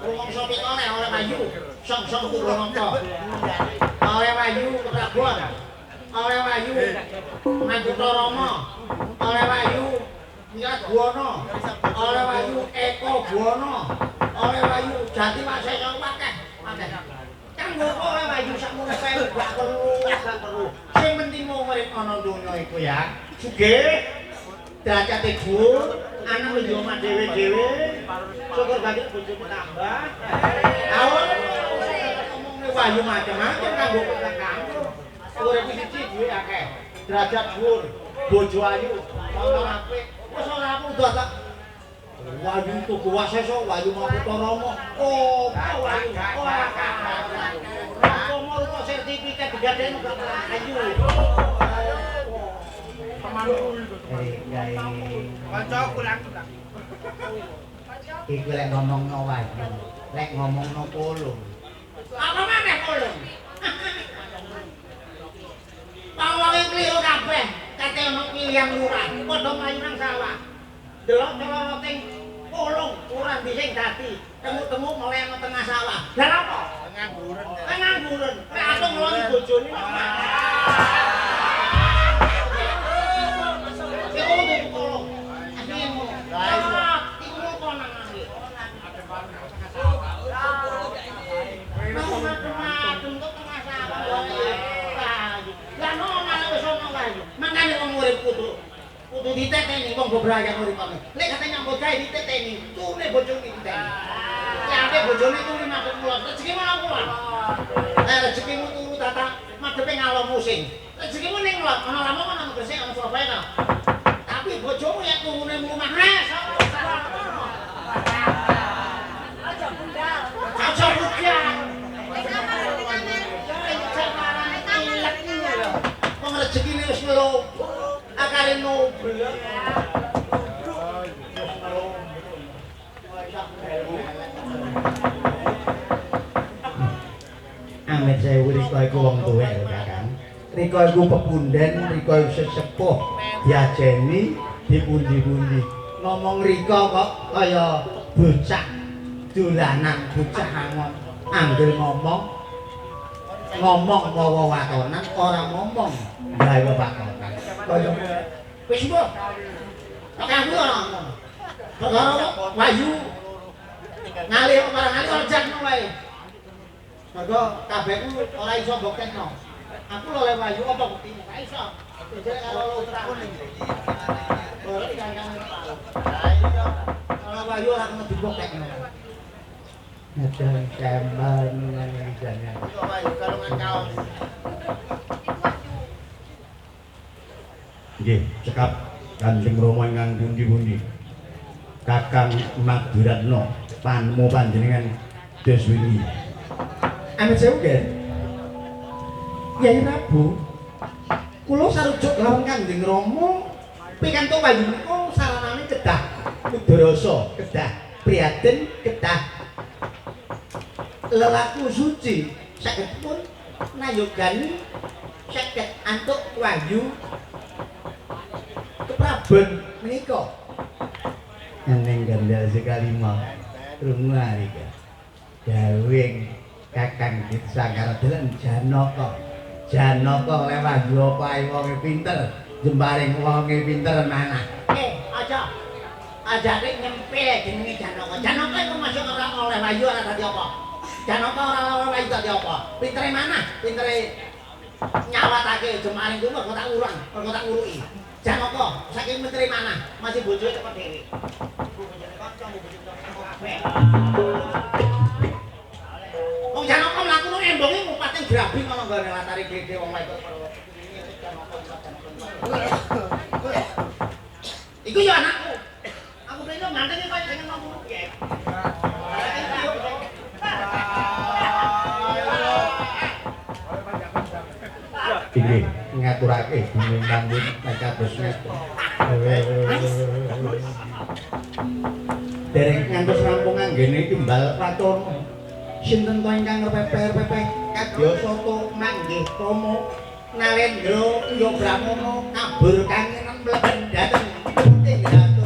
Rumangsa pika oleh oleh wahyu. Song-song Purwanata. Oleh wahyu Keprabon. Oleh wahyu Mangkutarama. Oleh wahyu Wiradwana. Oleh wahyu Eko Buwana. Oleh wahyu Jatiwasesa akeh. Akeh. Kanggo oleh wahyu sakmono kae gak perlu, gak perlu. Sing penting wong urip ana donya iku ya. Sugih, derajate dhuwur, anak yo omah dhewe-dhewe, syukur bagi bojomu tambah. Awon omongne wahyu macam-macam kanggo kanggo. Urip siji duwe akeh, derajat dhuwur, bojo ayu, motor apik. Wis ora perlu tak wahyu Tugu Wasesa, wahyu Makutharama. Oh, wahyu ora kabeh. Komo rupa sertifikat digadeni kok ayu. Kancaku laku. Iku lek ngomongno wahyu, lek ngomongno pulung. Apa maneh pulung? Wong-wonge kliru kabeh, kate ono pilihan lurah, padha mlayu nang sawah. Delok celana pulung ora ndi sing dadi, temu-temu mulai nang tengah sawah. Lah apa? Ngangguren. Ngangguren. Lek aku ngeloni bojone. Iku tuku pulung. Asline ngono. Iku kok nang asli. Macem-macem kok tengah sawah. Lah ono malah wis ono wae. Mangkane wong urip kudu diteteni wong bebrayan uripane. Lek kate nyambut gawe diteteni, tune bojone diteteni. Lek ate bojone turu madhep kulon, rezekimu ana kulon. Rezekimu turu tata madhepe ngalor musing. Rezekimu ning lot, ana Lamongan, ana Gresik, ana Surabaya ta. Tapi bojomu yen turune mlumah, aja budal. Aja budal. Wong rezekine wis ngelopo. Akare nobel. Amit sewu rika iku wong tuwek lho Kakang. Rika iku pepunden, rika iku sesepuh, diajeni, dipundi-pundi. Ngomong rika kok kaya bocah dolanan, bocah angon. Angger ngomong ngomong mawa watonan, ora ngomong gawe wakonan. Kaya wis mbok. Kok aku ora ngomong. Perkara wahyu ngalih ora ngalih ora jakno wae. Mergo kabeh ku ora iso mbuktekno. Aku lho oleh wahyu apa buktine? Ora iso. Jejel karo lutrane. Ora dikangkang. Ha iya. Ora wahyu ora kena dibuktekno. Ada gambar mengenai jane. Iku wahyu kalungan kaos. Nggih, cekap Kanjeng Rama ingkang pundi-pundi. Kakang Maduratna, panemu panjenengan Deswini. Amit sewu nggih. Kyai Prabu, kula sarujuk lawan Kanjeng Rama pikantuk wahyu menika saranane kedah kudarasa, kedah prihatin, kedah lelaku suci. Saged pun nayogani saged antuk wahyu keprabon menika. Eneng gandal sekalima krungu arika. Dawing Kakang Sangkara delen Janaka. Janaka oleh wahyu apa ae wonge pinter, jembaring wonge pinter manah. Aja. Aja nek nyempil jenenge Janaka. Janaka iku masuk ora oleh wahyu ora dadi apa. Janaka ora oleh wahyu dadi apa. Pintere manah, pintere nyawatake jembaring kuwi mergo tak urang, mergo tak uruki. Janaka saking menteri manah, masih bojone cepet dhewe. Bojone kanca, bojone kabeh. Wong Janaka mlaku nang embonge ngupating grabi kono nggone latare gede wong wedok. Iku ya anakku. Aku pengen ngantenge kaya sing ngomong piye. Inggih, ngaturake bumi panggung kados ngeten. Dereng ngantos rampung anggene timbal wacana. Sinten to ingkang repepe-repepe kadya sata manggih krama Nalendra iya Brahmana kabur kangenan mlebet dhateng putih ratu.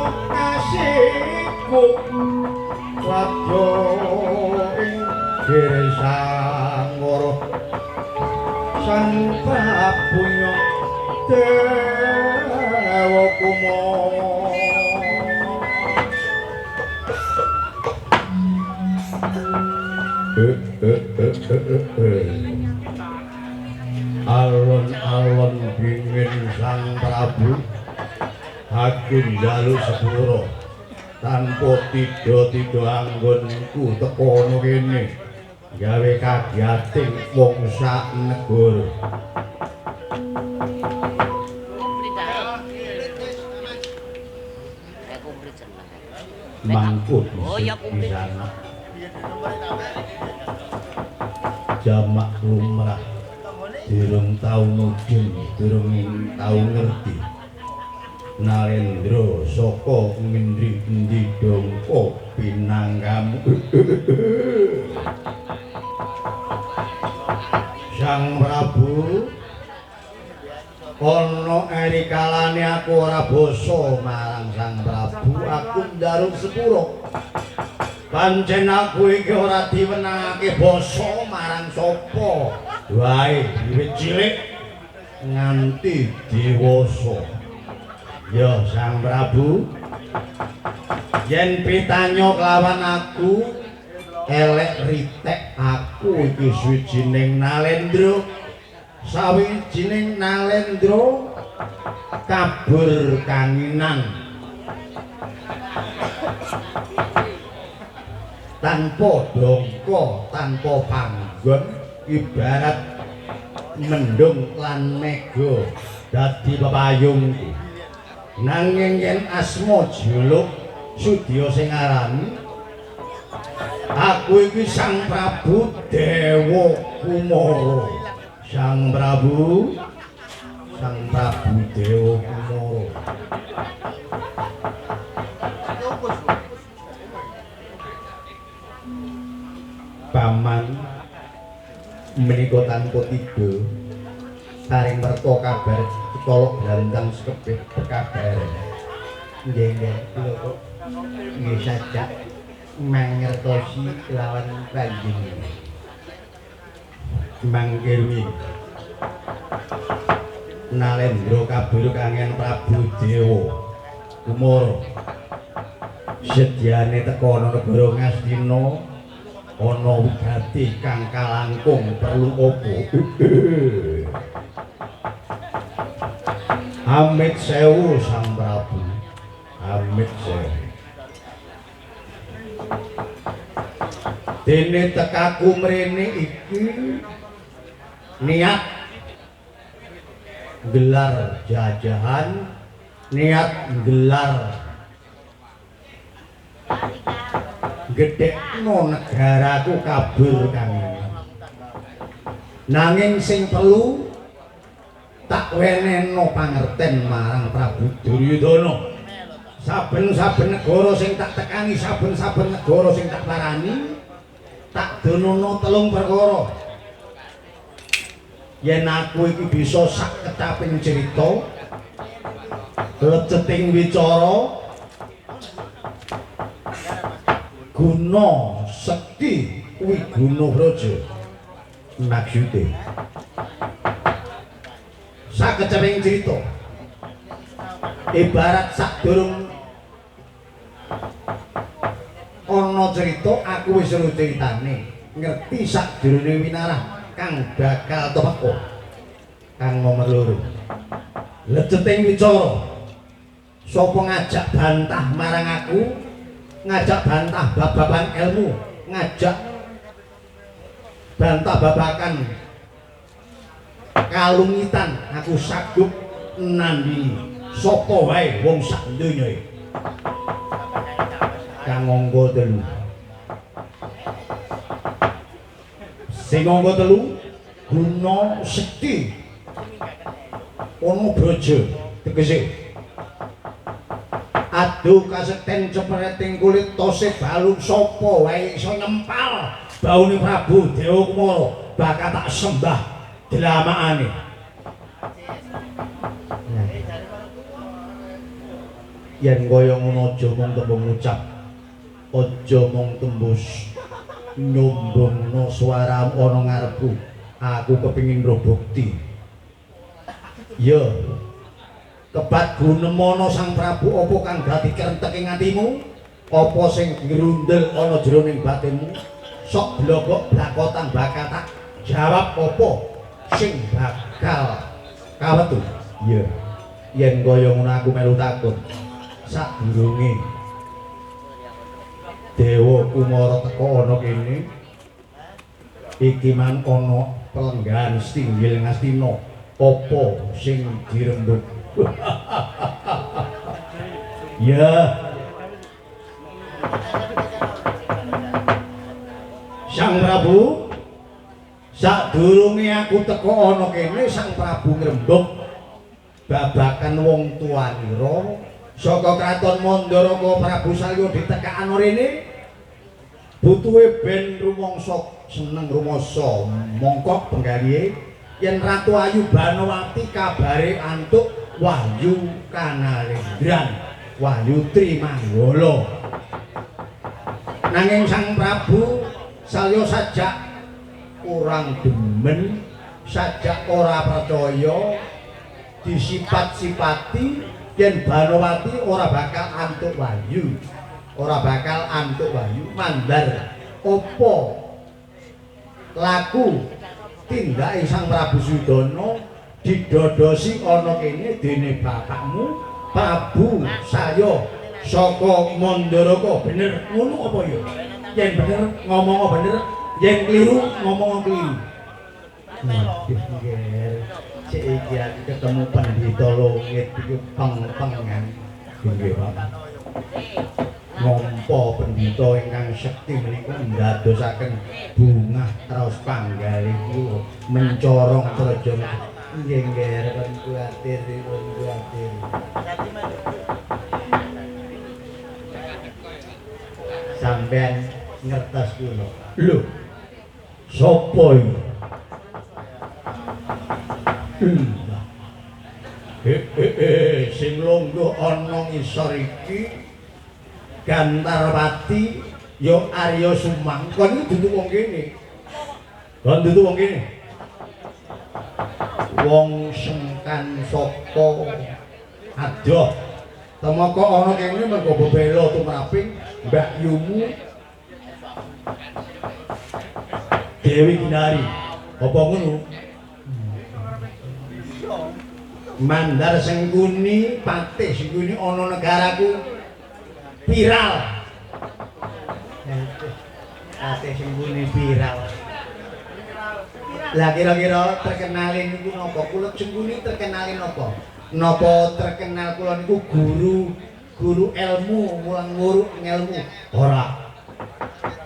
Kasihku wadya ing Girisangara Sang Prabu Dewa Kumara. Alon-alon bingin Sang Prabu, aku njaluk sepura tanpa tidha-tidha anggonku teka ana kene gawe kagiating wong sak negara. Mangkut disana jamak lumrah durung tau mudhun, durung tau ngerti. Narendra saka ngendi-endi dongko pinangkamu. Sang Prabu, ana eri kalane aku ora basa marang Sang Prabu, aku njaluk sepura. Pancen aku iki ora diwenangake basa marang sapa wae wiwit cilik nganti dewasa. Ya Sang Prabu, yen pitanya kelawan aku elek ritek aku iki swijining Nalendra. Sawijining Nalendra kabur kanginan tanpa dongko, tanpa panggon, ibarat mendung lan mega dadi pepayungku. Nanging yen asma juluk sudya sing aran aku iki Sang Prabu Dewa Kumara. Sang Prabu, Sang Prabu Dewa Kumara. Paman menika tanpa tiba paring merta kabar colok blantang sekebih kabar. Nggih nggih kula kok nggih sajak mangertosi kelawan panjenengan. Mangkirwi Nalendra kabur kangen Prabu Dewa Kumara. Sedyane teka ana negara Ngastina ana wigati kang kalangkung perlu apa? Amit sewu Sang Prabu, amit sewu. Dene tekaku mrene iki niat gelar jajahan, niat gelar gedhekno negaraku kabur kangen. Nanging sing perlu tak wenehno pangerten marang Prabu Duryudana. Saben-saben negara sing tak tekani, saben-saben negara sing tak parani, tak donono telung perkara. Yen aku iki bisa sak kecaping cerita, leceting wicara, guna sekti wiguna braja. Maksude sak kecaping cerita ibarat sadurung ana cerita aku wis ero ceritane, ngerti sadurunge winarah kang bakal tumeka. Kang nomor loro, leceting wicara. Sapa ngajak bantah marang aku, ngajak bantah babagan ilmu, ngajak bantah babakan kalungitan, aku sanggup nandingi sapa wae wong sak donya iki. Kang angka telu, sing angka telu guna sekti ana braja tegese adu kasekten cepreting kulit tose balung sapa wae iso nempal baune Prabu Dewa Kumara bakal tak sembah dlamakane. Yen kaya ngono aja mung tembung ngucap, aja mung tembus nyombongno swaramu ana ngarepku. Aku kepengin roh bukti. Ya. Kebat gunemono Sang Prabu apa kang dadi krentek ing atimu? Apa sing ngrundel ana jroning batinmu? Sok blogok blakotan bakal tak jawab apa sing bakal kawetu. Iya. Yen kaya ngono aku melu takon. Sadurunge Dewa Kumara teka ana kene, iki man ana pelenggahan Stinggil Ngastina. Apa sing dirembug? Ya. Sang Prabu, sadurunge aku teka ana kene, Sang Prabu ngrembug babakan wong tuanira saka kraton Mandaraka. Prabu Salya ditekakno rene butuhe ben rumangsa seneng rumangsa mongkok penggalihe yen Ratu Ayu Banowati kabare antuk wahyu kanalendran, wahyu Trimanggala. Nanging Sang Prabu Salya sajak kurang demen, sajak ora percaya, disipat-sipati yen Banowati ora bakal antuk wahyu, ora bakal antuk wahyu. Mandar apa laku tindake Sang Prabu Sudana didodosi ana kene dene bapakmu Prabu Salya saka Mandaraka. Bener ngono apa ya? Yen bener ngomong bener, yen keliru ngomong keliru. Waduh, nger. Cek iki aku ketemu pendhita longit iki peng-pengan. Nggih, Pak. Ngompo pendhita ingkang sekti menika ndadosaken bungah raos panggalih kula mencorong praja. Nggih, nger, kon kuwatir, kon kuwatir. Sampean ngertos kula. Lho, sapa iki? Sing lungguh ana ngisor iki Gantarwati ya Arya Sumang. Kon iki dudu wong kene. Kon dudu wong kene. Wong sengkan saka adoh. Temaka ana kene mergo bebela tumraping Mbak Yumu Dewi Ginari. Apa ngono? Mandar Sengkuni patih Sengkuni ana negaraku viral. Patih Sengkuni viral. Lah kira-kira terkenalin niku napa? Kula Sengkuni terkenalin napa? Napa terkenal kula niku guru ilmu, mulang nguruk ngelmu? Ora.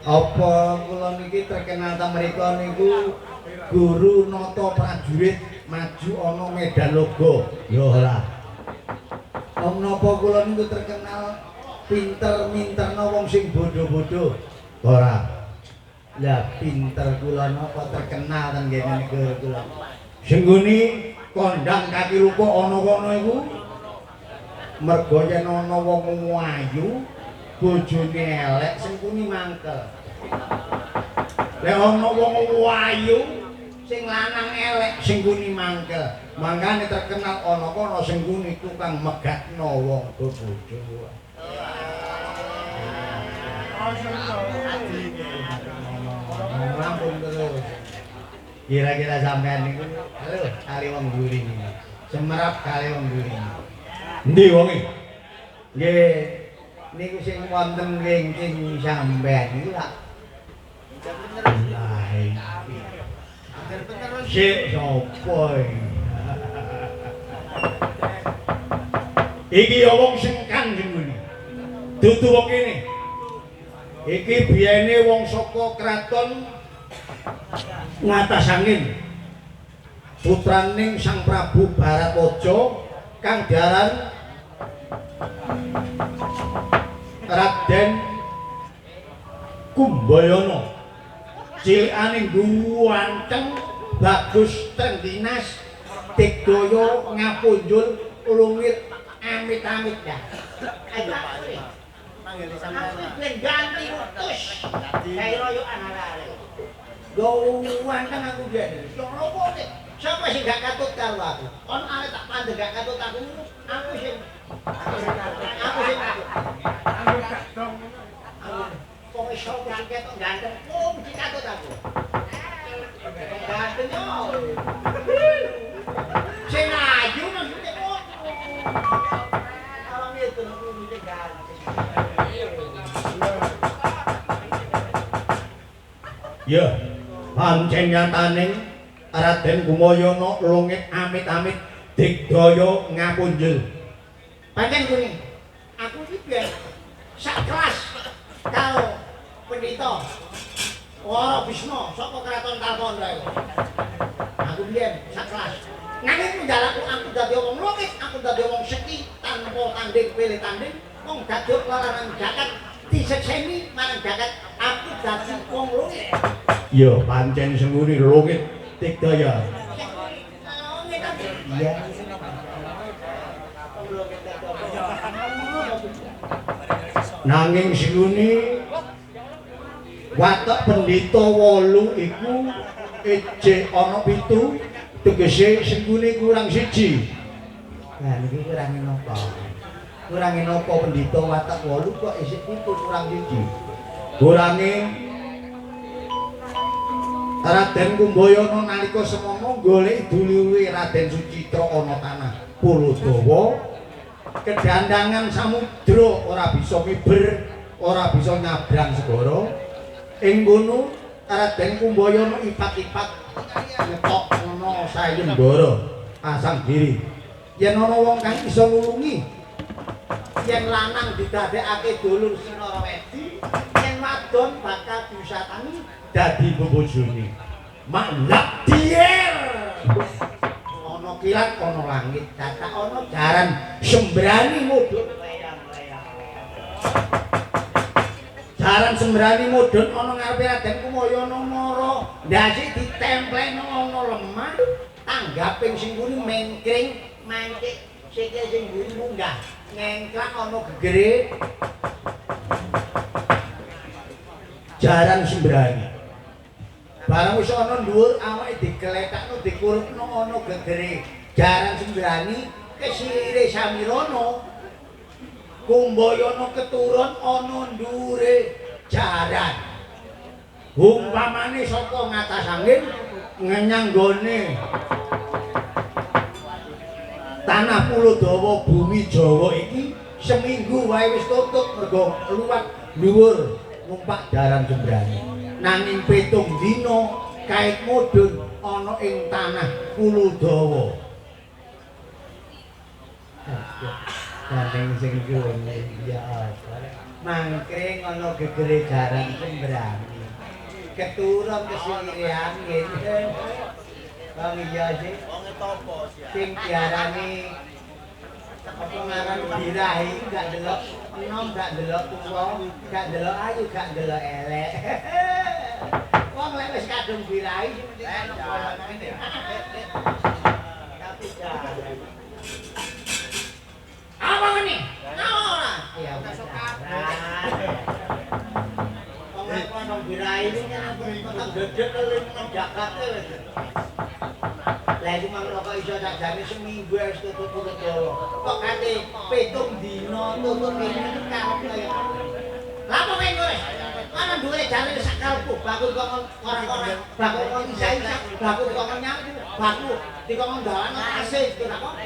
Apa kula niki terkenal ta mriku niku guru nata prajurit maju ana medan logo? Ya ora. Om napa kula niku terkenal pinter minterno wong sing bodho-bodho? Ora. Lah pinter kula napa terkenal ten ngene negara kula. Sengguni kondang kaki lupa ana kono iku mergo yen ana wong ayu bojone elek Sengkuni mangkel. Lek ana wong ayu sing lanang elek Sengkuni mangkel. Mangkane terkenal ana kono Sengkuni tukang megatno wong bojo. Rampung terus. Kira-kira sampean niku lho kali wong mburi niki. Semerap kali wong mburi. Endi wonge? Nggih. Niku sing wonten wingking sampean niku lak. Lah iki. Sik sapa iki? Iki ya wong sengkan sing ngene. Dudu wong kene. Iki biyene wong saka kraton Ngatas Angin. Putraning Sang Prabu Baratwaja kang diaran Raden Kumbayana. Cilikane guanteng bagus trengginas digdaya ngapunjul lungit amit-amit ya. Ayo Manggil sampean. Aku ben ganti utus. Kae royokan arek-arek. Ganteng aku biyen. Cara opo nek sapa sing gak katut karo aku? Ono arek tak pandeng gak katut aku, aku sing aku sing katut. Aku gak dong. Pokoke sapa sing ketok ganteng, oh mesti katut aku. Ganteng yo. Sing ayu maksudnya kok. Kalau itu mesti ganteng. Ya, pancen nyatane Raden Kumayana lungit amit-amit digdaya ngapunjul. Pancen kuwi. Aku iki biyen sak kelas karo pendhita Wara Bisma saka Kraton Talpandra iku. Aku biyen sak kelas. Nanging ndalakku aku dadi wong lungit, aku dadi wong seki tanpa tanding pilih tanding, wong daduk laranan jagat disekseni marang jagat aku dadi wong lungit. Ya, pancen senguri lungit digdaya. Iya. Nanging senguni watek pendhita 8 iku ijih ana 7, tegese senguni kurang 1. Lah niki kurange napa? Kurange napa pendhita watek 8 kok isih 7 kurang 1? Kurange Raden Kumbayana nalika semono golek dulure Raden Sucitra ana tanah Pulodawa, kedandangan samudra ora bisa miber, ora bisa nyabrang segara. Ing kono Raden Kumbayana ipat-ipat ngetok ana sayembara pasang diri. Yen ana wong kang iso nulungi, yen lanang didadekake dulur Sinarawedi, yen wadon bakal diwisatani dadi bebojone. Maklak dier. Ana kilat ana langit, dadak ana jaran sembrani mudhun leyang-leyang. Jaran sembrani mudhun ana ngarepe Raden Kumayana mara ndase ditemplekno ana lemah, tanggaping sing mburi mengkring mangkik sikil sing mburi munggah ngengklak ana gegere jaran sembrani. Barang wis ana dhuwur awake digletakno dikurupno ana gegere jaran sembrani kesire Samirana. Kumbayana keturun ana dhuwure jaran. Umpamane saka ngatas angin ngenyang gone tanah Pulodawa bumi Jawa iki seminggu wae wis tutup mergo luwat dhuwur numpak jaran sembrani. Nanging 7 dina kait mudhun ana ing tanah Pulodawa. Ganteng sing kuwi ya apa. Mangkring ana gegere jaran sembrani. Keturun kesire angin. Wong iya sih. Wong topo sih. Sing diarani apa ngaran birahi gak delok enom, gak delok tuwa, gak delok ayu, gak delok elek. Wong lek wis kadung birahi sing penting ana bolongane. Tapi jaran. Apa ngene? Apa ora? Ya wong lek ana birahi iki nang peteng gedhe ning Jakarta wis. Lah iku mang rokok iso sakjane seminggu wis tutup Pulodawa. Kok kate 7 dina tutup ngene karep kaya. Lah apa kowe ngores? Ana dhuwure jane sak karepku, bakul kok ora-ora, bakul kok isa-isa, bakul kok nyapu, bakul dikon dalan tase ora apa-apa.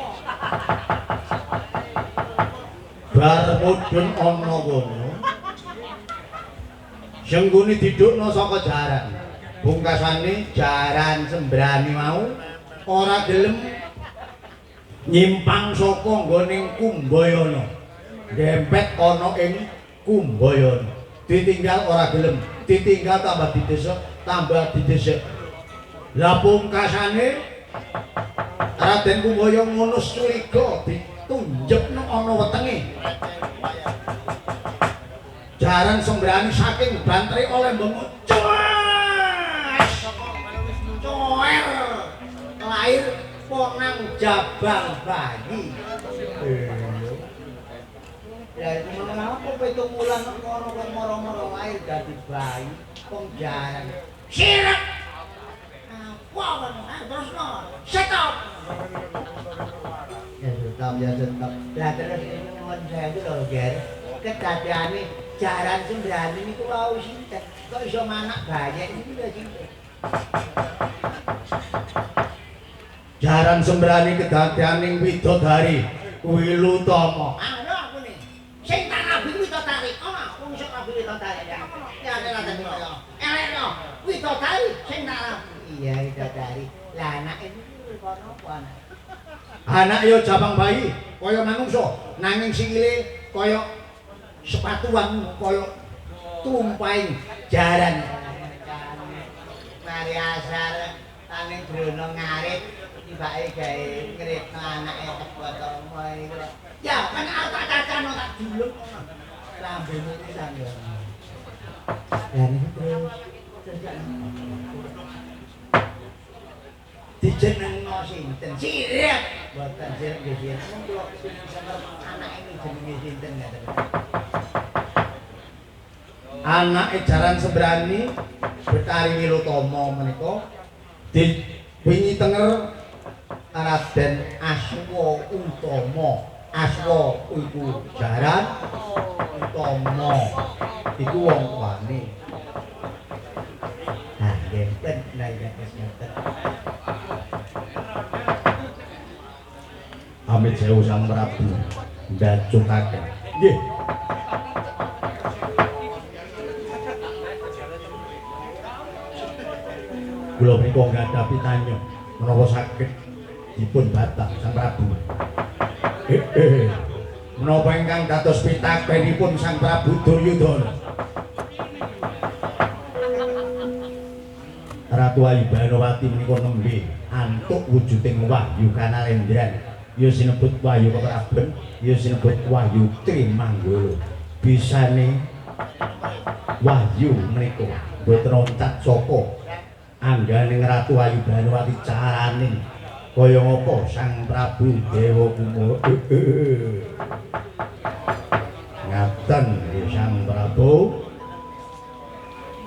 Bar mudhun ana kono. Senggune didukno saka jaran. Pungkasane jaran sembrani mau ora gelem nyimpang saka nggone Kumbayana. Dempet ana ing Kumbayana. Ditinggal ora gelem, ditinggal tambah didesek, tambah didesek. Lah pungkasane Raden Kumbayana ngono curiga ditunjepno ana wetenge. Jaran sembrani saking bantere oleh mbengok cues. Coer lahir ponang jabang bayi. Lah iku menapa 7 wulan kok ngono kok moro-moro lahir dadi bayi wong jaran. Sirep. Apa ngono? Terusno. Stop. Ya stop ya stop. Lah terus nyuwun sewu lho, Ger. Kedadeane jaran sembrani niku wau sinten? Kok iso manak bayek niku lho sinten? Jaran sembrani kedadeaning widodari Wilutama. Ah, lho aku nih. Sing tak rabi widodari. Ana wong iso rabi widodari ya. Ya nek ra dadi kaya. Elekno widodari sing tak rabi. Iya widodari. Lah anake niku kono apa anake? Anak yo jabang bayi kaya manungsa, nanging sikile kaya sepatuan kaya tumpaing jaran. Mari asar taning Drono ngarit tibake gawe ngritno anake Tebotama iku. Ya, kan arep tak cacano tak juluk ngono. Lambene iki sanggon. Lah niku terus dijenengno sinten? Sirep. Mboten sirep nggih sirep. Mung kula kepengin anake iki jenenge sinten ngaten. Anake jaran sembrani Betari Wilutama menika diwingi tenger Raden Aswa Utama. Aswa iku jaran, Utama iku wong tuane. Nah, nggih, ben nah iya ngeten. Amit sewu Sang Prabu ndacukaken. Nggih. Kula mriku nggadhahi pitanya menapa saged dipun batang Sang Prabu. Menapa ingkang dados pitakenipun Sang Prabu Duryudana? Ratu Ayu Banowati menika nembe antuk wujuding wahyu kanalendran. Ya sinebut wahyu kepraben, ya sinebut wahyu Trimanggala. Bisane wahyu menika mboten oncat saka angganing Ratu Ayu Banowati carane kaya ngapa Sang Prabu Dewa Kumara. Ngaten nggih Sang Prabu.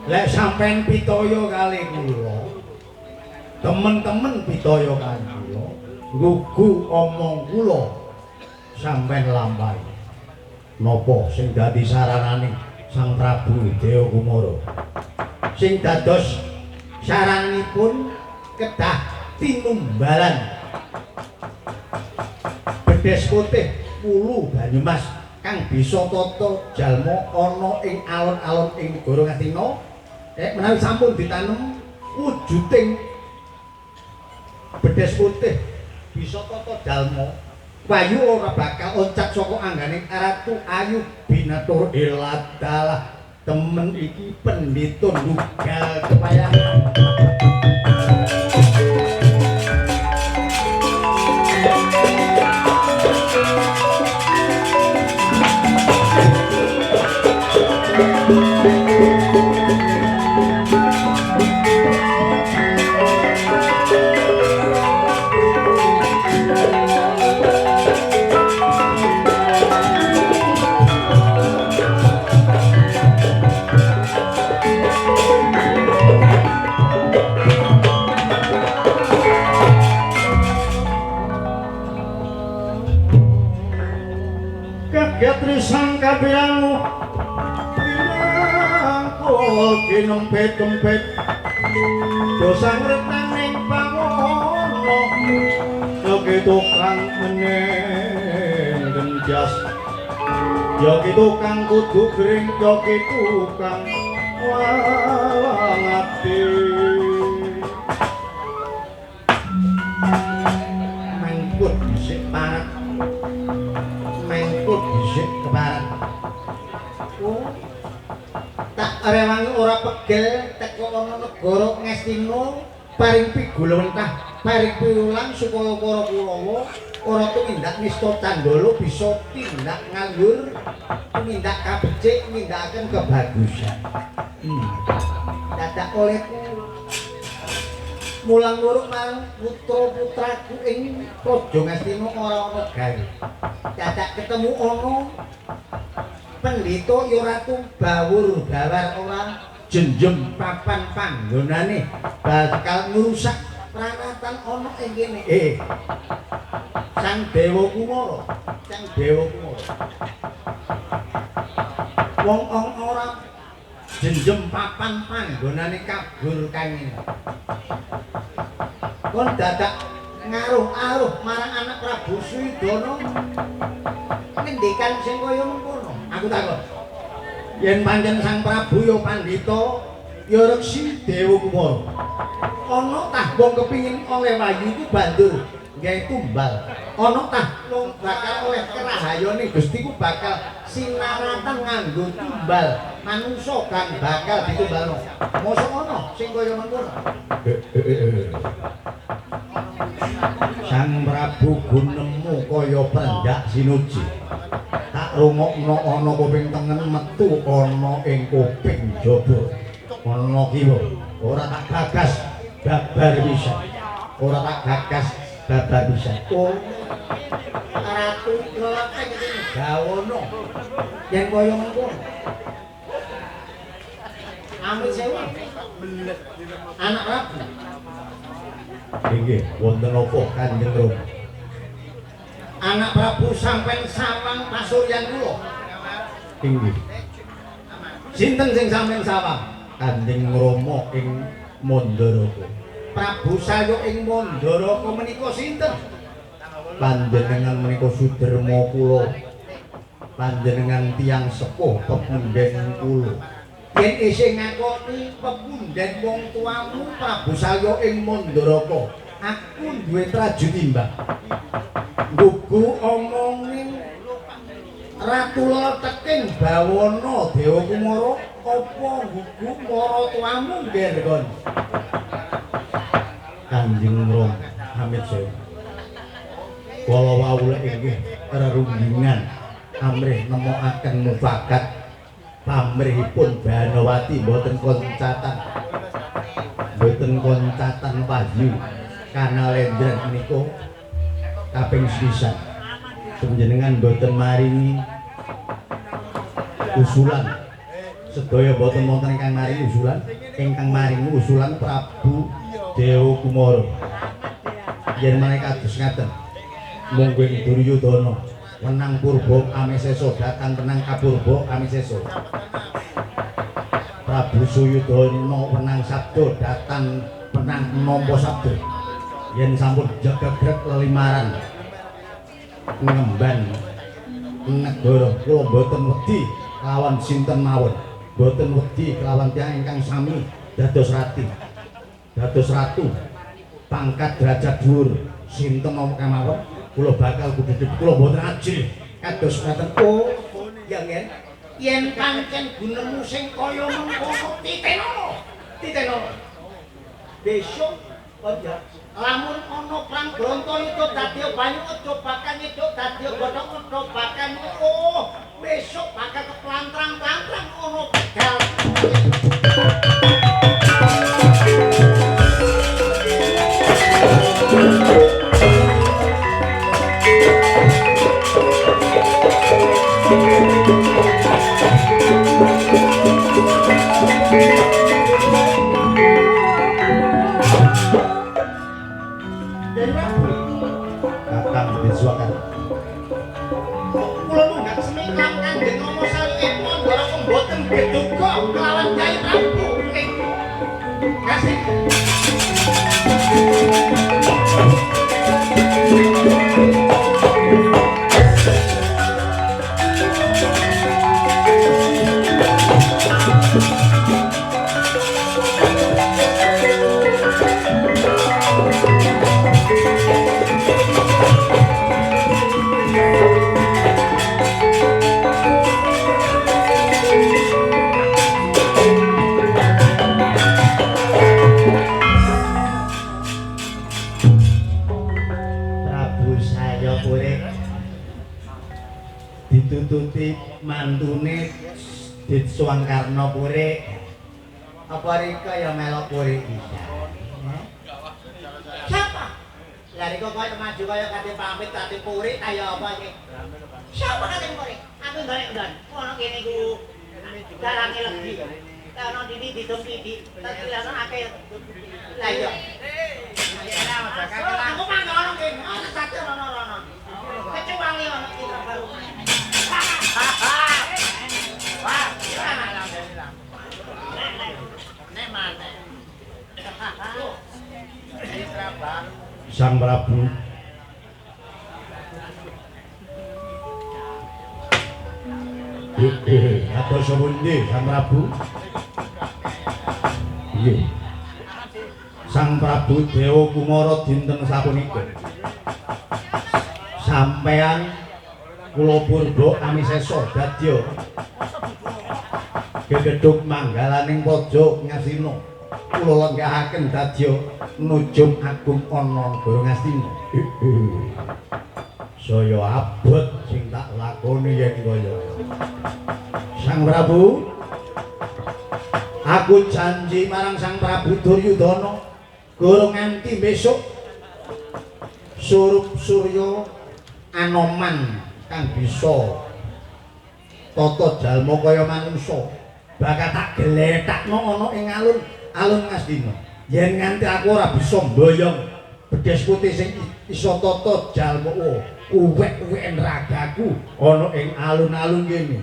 Lek sampean pitaya kalih kula, temen-temen pitaya kalih kula, nggugu omong kula sampean lampahi. Napa sing dadi saranane Sang Prabu Dewa Kumara? Sing dados saranipun kedah tinumbalan bedes putih wulu Banyumas kang bisa tata jalma ana ing alun-alun ing negara Ngastina. Menawi sampun ditanem wujuding bedes putih bisa tata jalma, wayu ora bakal oncat saka anggane Ratu Ayu Binatur. Eladalah temen iki pendhita ndugal kepayangan. Kaget risang kabirangu pirangkul kinempit-empit dosa ngretang pangono yogi tukang meneng genjas yogi tukang kudu gering yogi tukang walang ati mengkut dhisik parat mengkut dhisik keparat. Oh, tak rewangi ora pegel teko ana negara Ngastina paring pigulewentah paring piwulang supaya para Kurawa ora tumindak nista candala bisa tindak nganggur tumindak kabecik nindakaken kebagusan. Dadak olehku mulang luruk marang putra-putraku ing Praja Ngastina ora ana gawe. Dadak ketemu ana Pendhita ya ratu bawur bawar ora jenjem papan panggonane bakal ngrusak pranatan ana ing kene. Sang Dewa Kumara, Sang Dewa Kumara. Wong ora jenjem papan panggonane kabur kangene. Kon dadak ngaruh-aruh marang anak Prabu Suyudana ngendikan sing kaya mengkono. Aku takon. Yen pancen Sang Prabu ya pandhita ya Reksi Dewa Kumara. Ana tah wong kepingin oleh wahyu iku banjur gawe tumbal. Ana tah wong bakal oleh kerahayane Gusti ku bakal sinaratan nganggo tumbal. Manungsa kang bakal ditumbalno. Mosok ana sing kaya mengkono. Sang Prabu gunemu kaya prendak sinuji. Tak rungokno ana kuping tengen metu ana ing kuping jaba. Ana kiwa ora tak gagas babar pisan. Ora tak gagas babar pisan. Oh. Ratu ngelakeng iki gawono. Yen kaya mengkono. Amit sewu. Anak Prabu. Inggih, wonten napa Kanjeng Rama? Anak Prabu sampeyan sawang pasuryan kula. Inggih. Sinten sing sampeyan sawang? Kanjeng Rama ing Mandaraka. Prabu Salya ing Mandaraka menika sinten? Panjenengan menika suderma kula. Panjenengan tiyang sepuh pepunden kula. Yen isih ngakoni pepunden wong tuamu Prabu Salya ing Mandaraka, aku duwe traju timbang. Nggugu omongin Ratu Leteking Bawana Dewa Kumara apa nggugu mara tuamu ngger kon? Kanjeng Rama amit sewu. Kala wau lek inggih rerundingan amrih nemokaken mufakat pamrihipun Banowati mboten koncatan. Mboten koncatan wahyu kanalendran menika kaping sepisan. Panjenengan mboten maringi usulan. Sedaya mboten wonten ingkang maringi usulan, ingkang maringi usulan Prabu Dewa Kumara. Yen menawi kados ngaten, monggo ing Duryudana wenang purba amisesa datang wenang kapurba amisesa. Prabu Suyudana wenang sabda datang wenang nampa sabda. Yen sampun jagegrek lelimaran ngemban negara kula mboten wedi kelawan sinten mawon, mboten wedi kelawan tiyang ingkang sami dados rati, dados ratu, pangkat derajat dhuwur sinten kemawon kula bakal kudu kula mboten ajih kados ngaten. Oh ya ngen yen pancen gunemu sing kaya mengkono titenono, titenono besok aja lamun ana perang Brontoyuda dadi banyu aja bakal nyedhok dadi godhong aja bakal oh besok bakal keplantrang-plantrang ana begal. Kakang Biswakan. Kula munggah semingkang Kanjeng Rama Salya ing Mandaraka mboten geduga kelawan Kyai Prabu ing Kasih. Ditututi mantune Ditsuang Karna Pure. Apa rika ya melok pure bisa? Siapa? Lah rika kaya maju kaya kate pamit kate pure kaya apa iki? Siapa katene kore? Aku golek ndon. Ono kene iku dalange legi. Lah ono didi didum didi. Terus akeh. Lah iya. Aku manggon ono kene. Ono sate ono ono. Kecuali ono iki baru. Wah, hilang. Nek maneh. Sang Prabu Kados pundi Sang Prabu? Nggih. Sang Prabu Dewa Kumara dinten sapunika. Sampean kula purba amisesa dadya gegedhug manggalaning praja Ngastina. Kula lenggahaken dadya nujum agung ana negara Ngastina. Saya abot sing tak lakoni yen kaya. Sang Prabu, aku janji marang Sang Prabu Duryudana, gorong nganti besok surup surya Anoman kang bisa tata jalma kaya manungsa bakal tak gletakno ana ing alun-alun Ngastina. Yen nganti aku ora bisa mboyong bedes putih sing iso tata jalma uwek-uweken ragaku ana ing alun-alun kene.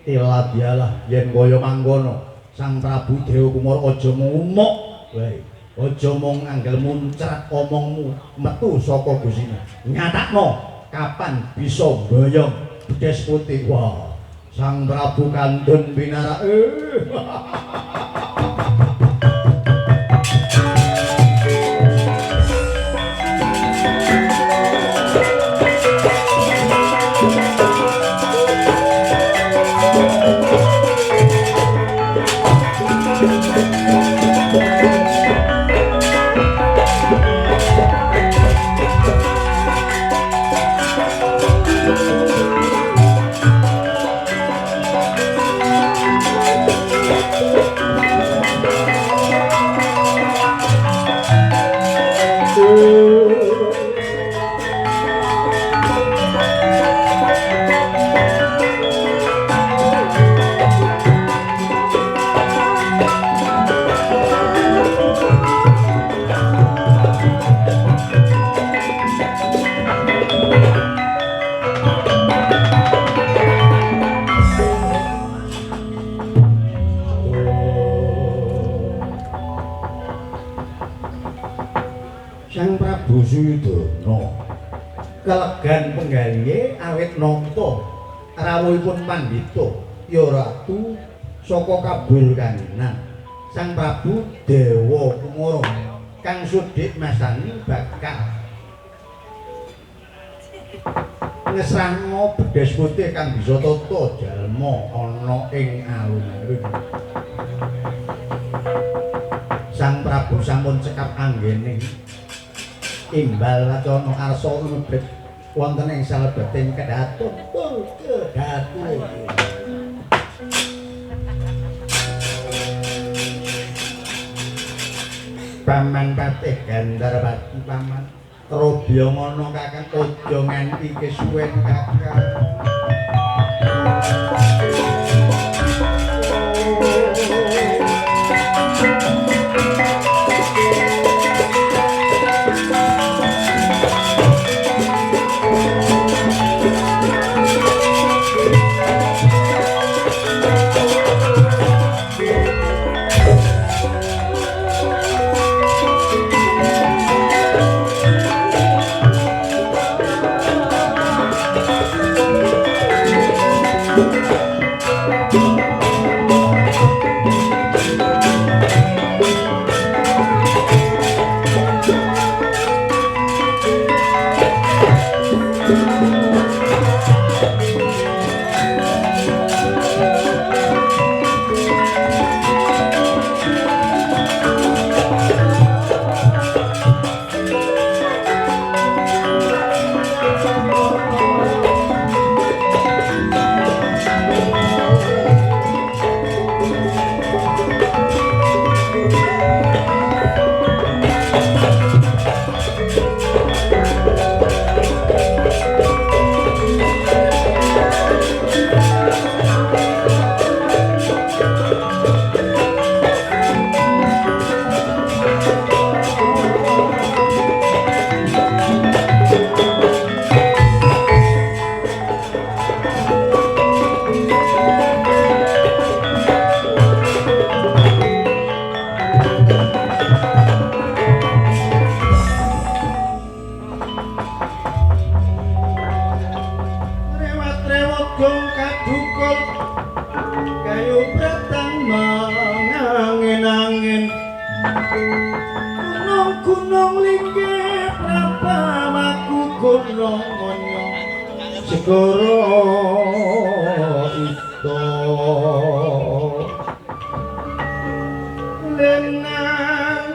Tiladialah yen kaya mangkono Sang Prabu Dewa Kumara aja mumuk wae, aja mung anggel muncrat omongmu metu saka gusine. Nyatakno kapan bisa mboyong bedes putih. Wah, Sang Prabu kandun pinarak. Sang Prabu Suyudana kelegan penggalihe awit nata rawuhipun pandhita ya ratu saka kabul kangenan. Sang Prabu Dewa Kumara kang sudik masani bakal ngesrahno bedes putih kang bisa tata jalma ana ing alun-alun. Sang Prabu sampun cekap anggene imbal wacana arsa mlebet wonten ing salebeting kedhaton kedhaton. Paman Patih Gandharwati paman robya ngono kakang aja nganti kesuwen kakang. Gunung-gunung linggih prabawaku gunung monya segara ista lenang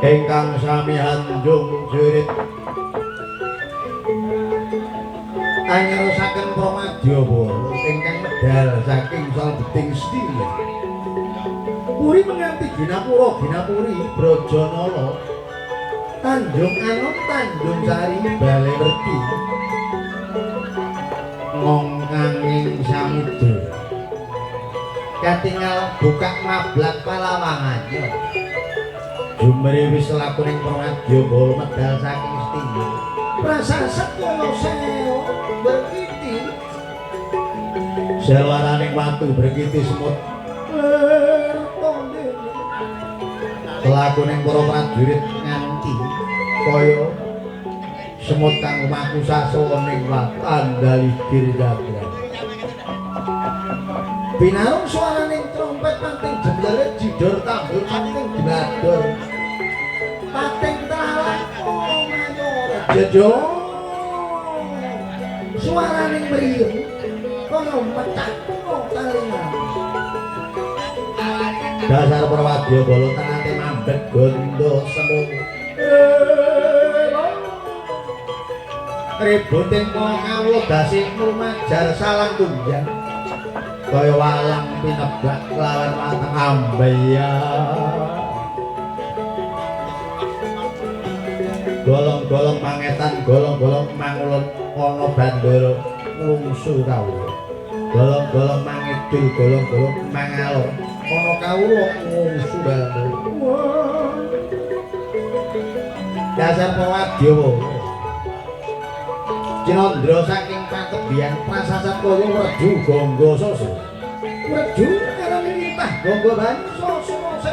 ingkang sami hanjung jurit angerosaken Pramadya ingkang medal saking salebeting sedaya puri menganti Ginapura Ginapuri Brajanala Tanjung Anom Tanjung Sari Bale Werdi ngongkanging samudra katingal bukak mablak palawangannya jumeri wis lakuning Pramadya bala medal saking setinggi prasasat kaya seo berkiti selaraning watu berkiti semut lakuning para prajurit nganti kaya semut kang lumaku sasawa ning watu andalidir jabra binarung suaraning trompet pating jemblere jidor tambur pating glador pating talang mayora jejo suaraning mriyung kaya mecah kuno talingan dasar Prawadya bala tenate mambet gondo semu ributing para kawula dasi ngrumajar salang tunjang kaya walang pinebak lawan watang ambeya golong-golong mangetan golong-golong mangulon ana bandara nglungsu kawula golong-golong mangidul golong-golong mangalor ana kawula nglungsu bandara dasar Prawadya Cinandra saking patebian prasasat kaya reju gangga sasa. Reju arane lintah gangga banyu sasa.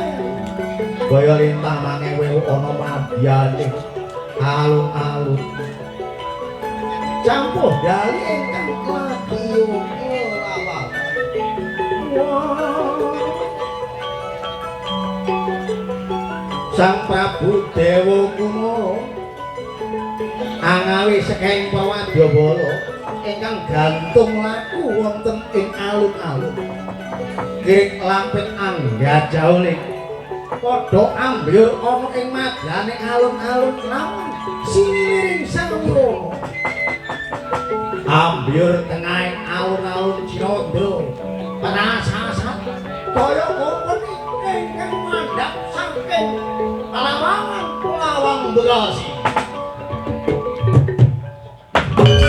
Kaya lintah mangewe ana madyane alun-alun. Campuh dali ingkang ladya lawang. Sang Prabu Dewa Kumara angawi saking Prawadyabala ingkang gantung laku wonten ing alun-alun kirik lampit anggajauling padha ambyur ana ing madyane alun-alun lamun siniliring sawurana ambyur tengahing alun-alun Cinandra prasasat kaya kompeni ingkang mandhap saking palawangan Lawang Bekasi. Thank you.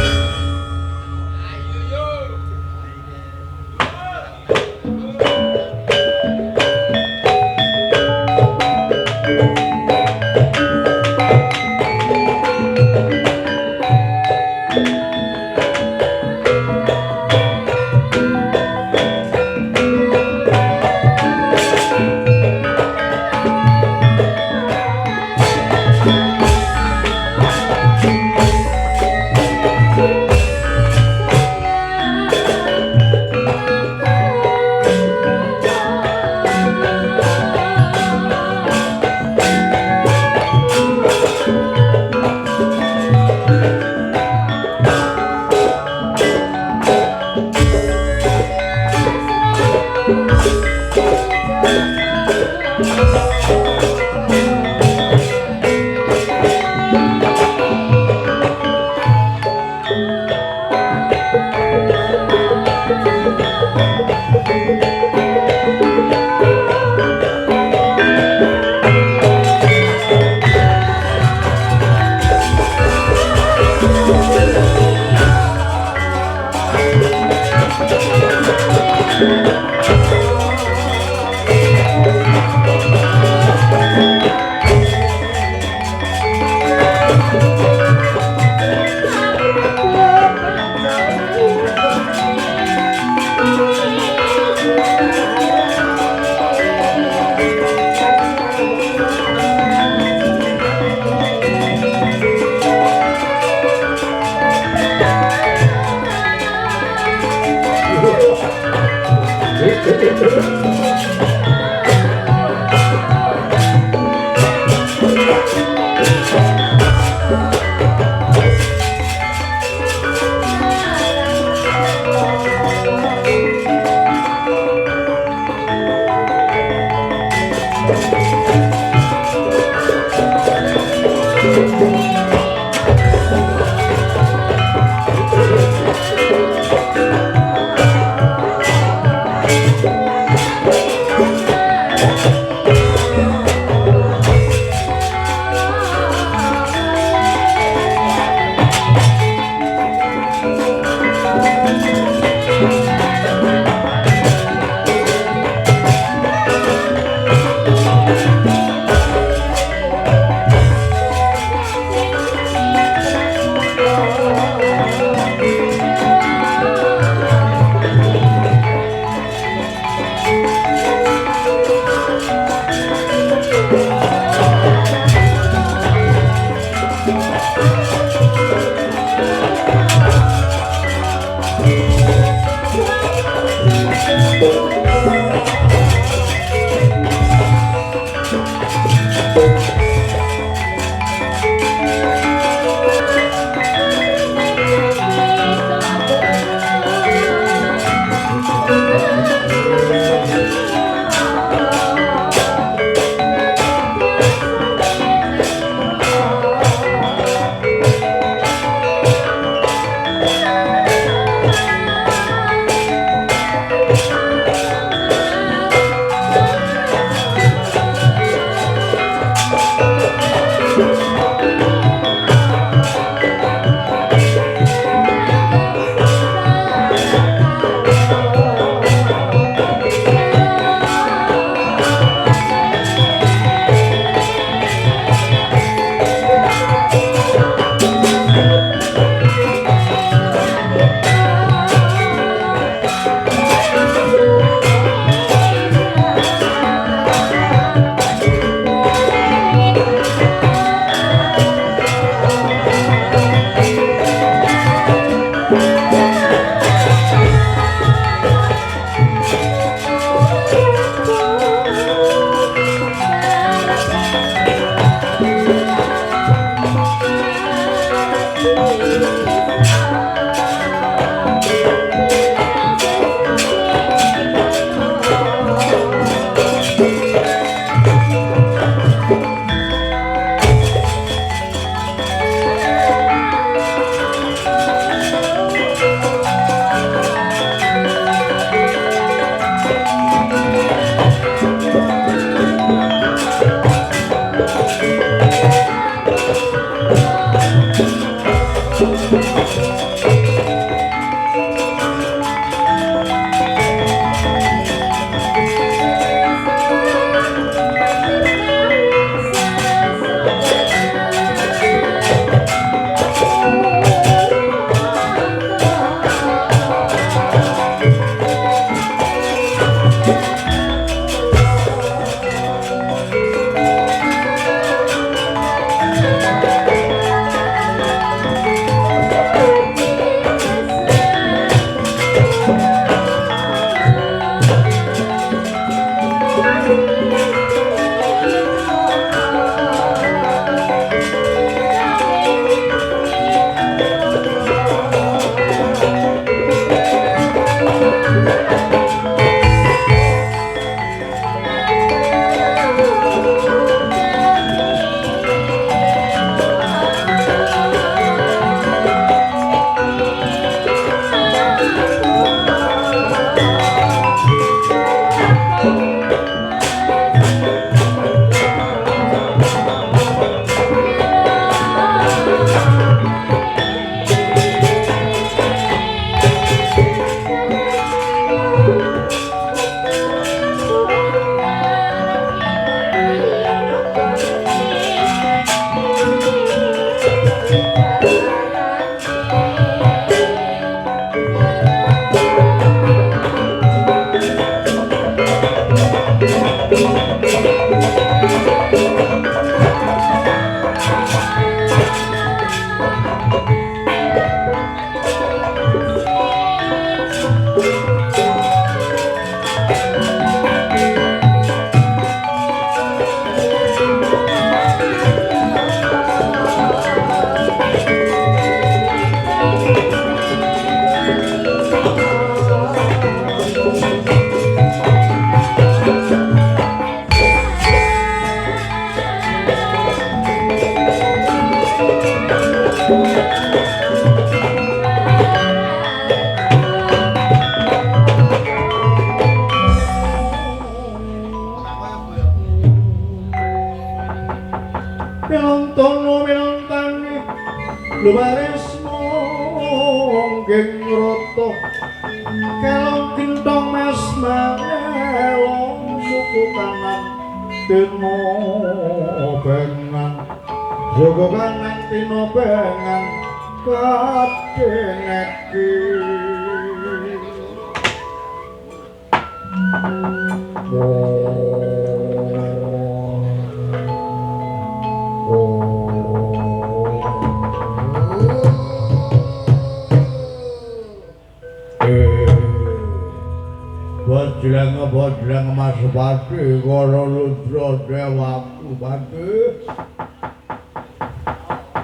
Bojleng Mas Pati kala ludra dewaku Pati.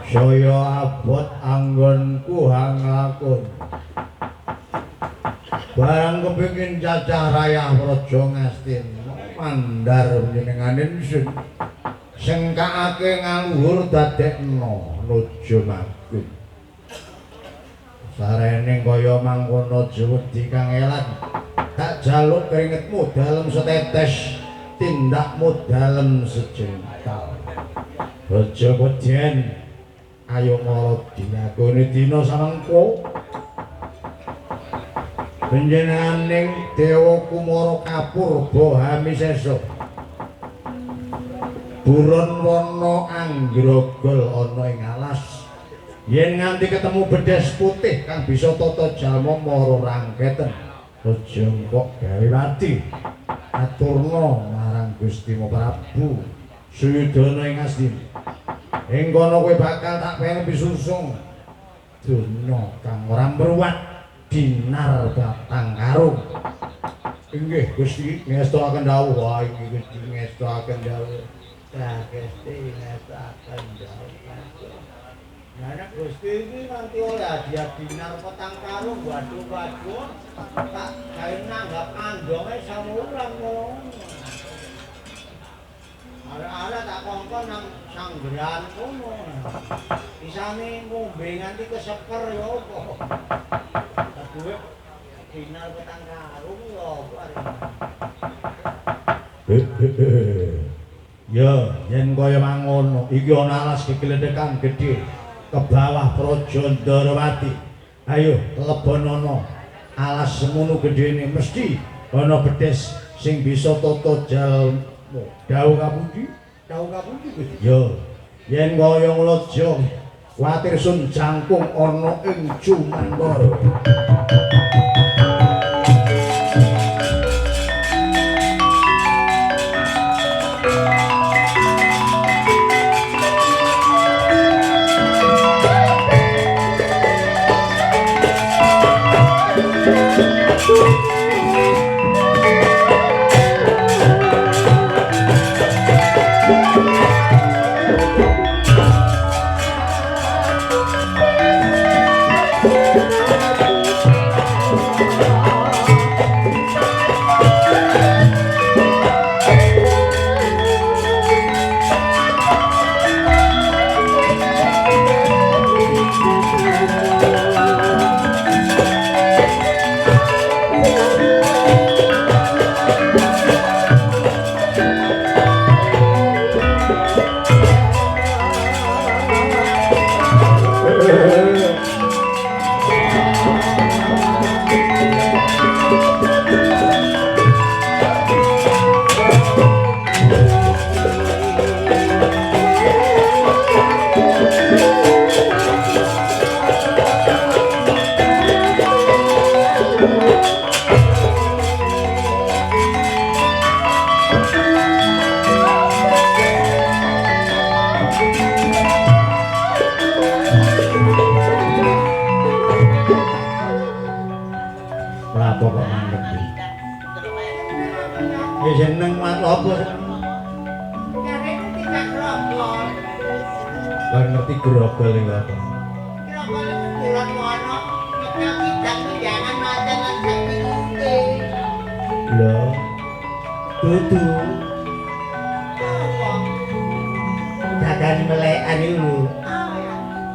Saya abot anggonku hanglakon. Barang kepingin cacah rayah Praja Ngastina mandhar panjenengane ingsun sengkakake ngaluhur dadekna nuju magung. Sarene kaya mangkono aja wedi kangelan. Tak jaluk keringetmu dalem setetes, tindakmu dalem sejengkal. Aja wedian, ayo ngara dilakoni dina samengko. Panjenenganing Dewa Kumara Kapurba Hamisesa. Buron wana anggrogol ana ing alas. Yen nganti ketemu bedes putih kang bisa tata jalma mara rangketen. Aja kok gawe wadi. Aturna marang Gusti Prabu Suyudana ing Astina. Ing kono kowe bakal tak penepi susung donya kang ora mruwat dinar batang karung. Inggih Gusti ngestokaken dawuh. Wah iki Gusti ngestokaken dawuh. Lah Gusti ngestokaken dawuh. Lah nek Gusti iki nganti oleh hadiah dinar petang karung waduh-waduh tak gawe nanggap andonge samuran ngono. Arek-arek tak kongkon nang sanggeran kono. Isane ngombe nganti keseker ya apa. Duwe dinar petang karung ya apa arek. Ya, yen kaya mangono iki ana alas gegledhekan gedhe ke bawah Praja Ndarawati. Ayo lebonono alas semono gedhene mesti ana bedes sing bisa tata jalma. Dawuh kapundi? Dawuh kapundi Gusti? Ya, yen kaya ngono aja kuwatir sun jangkung ana ing Jumantara.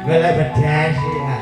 Golek bedas ya.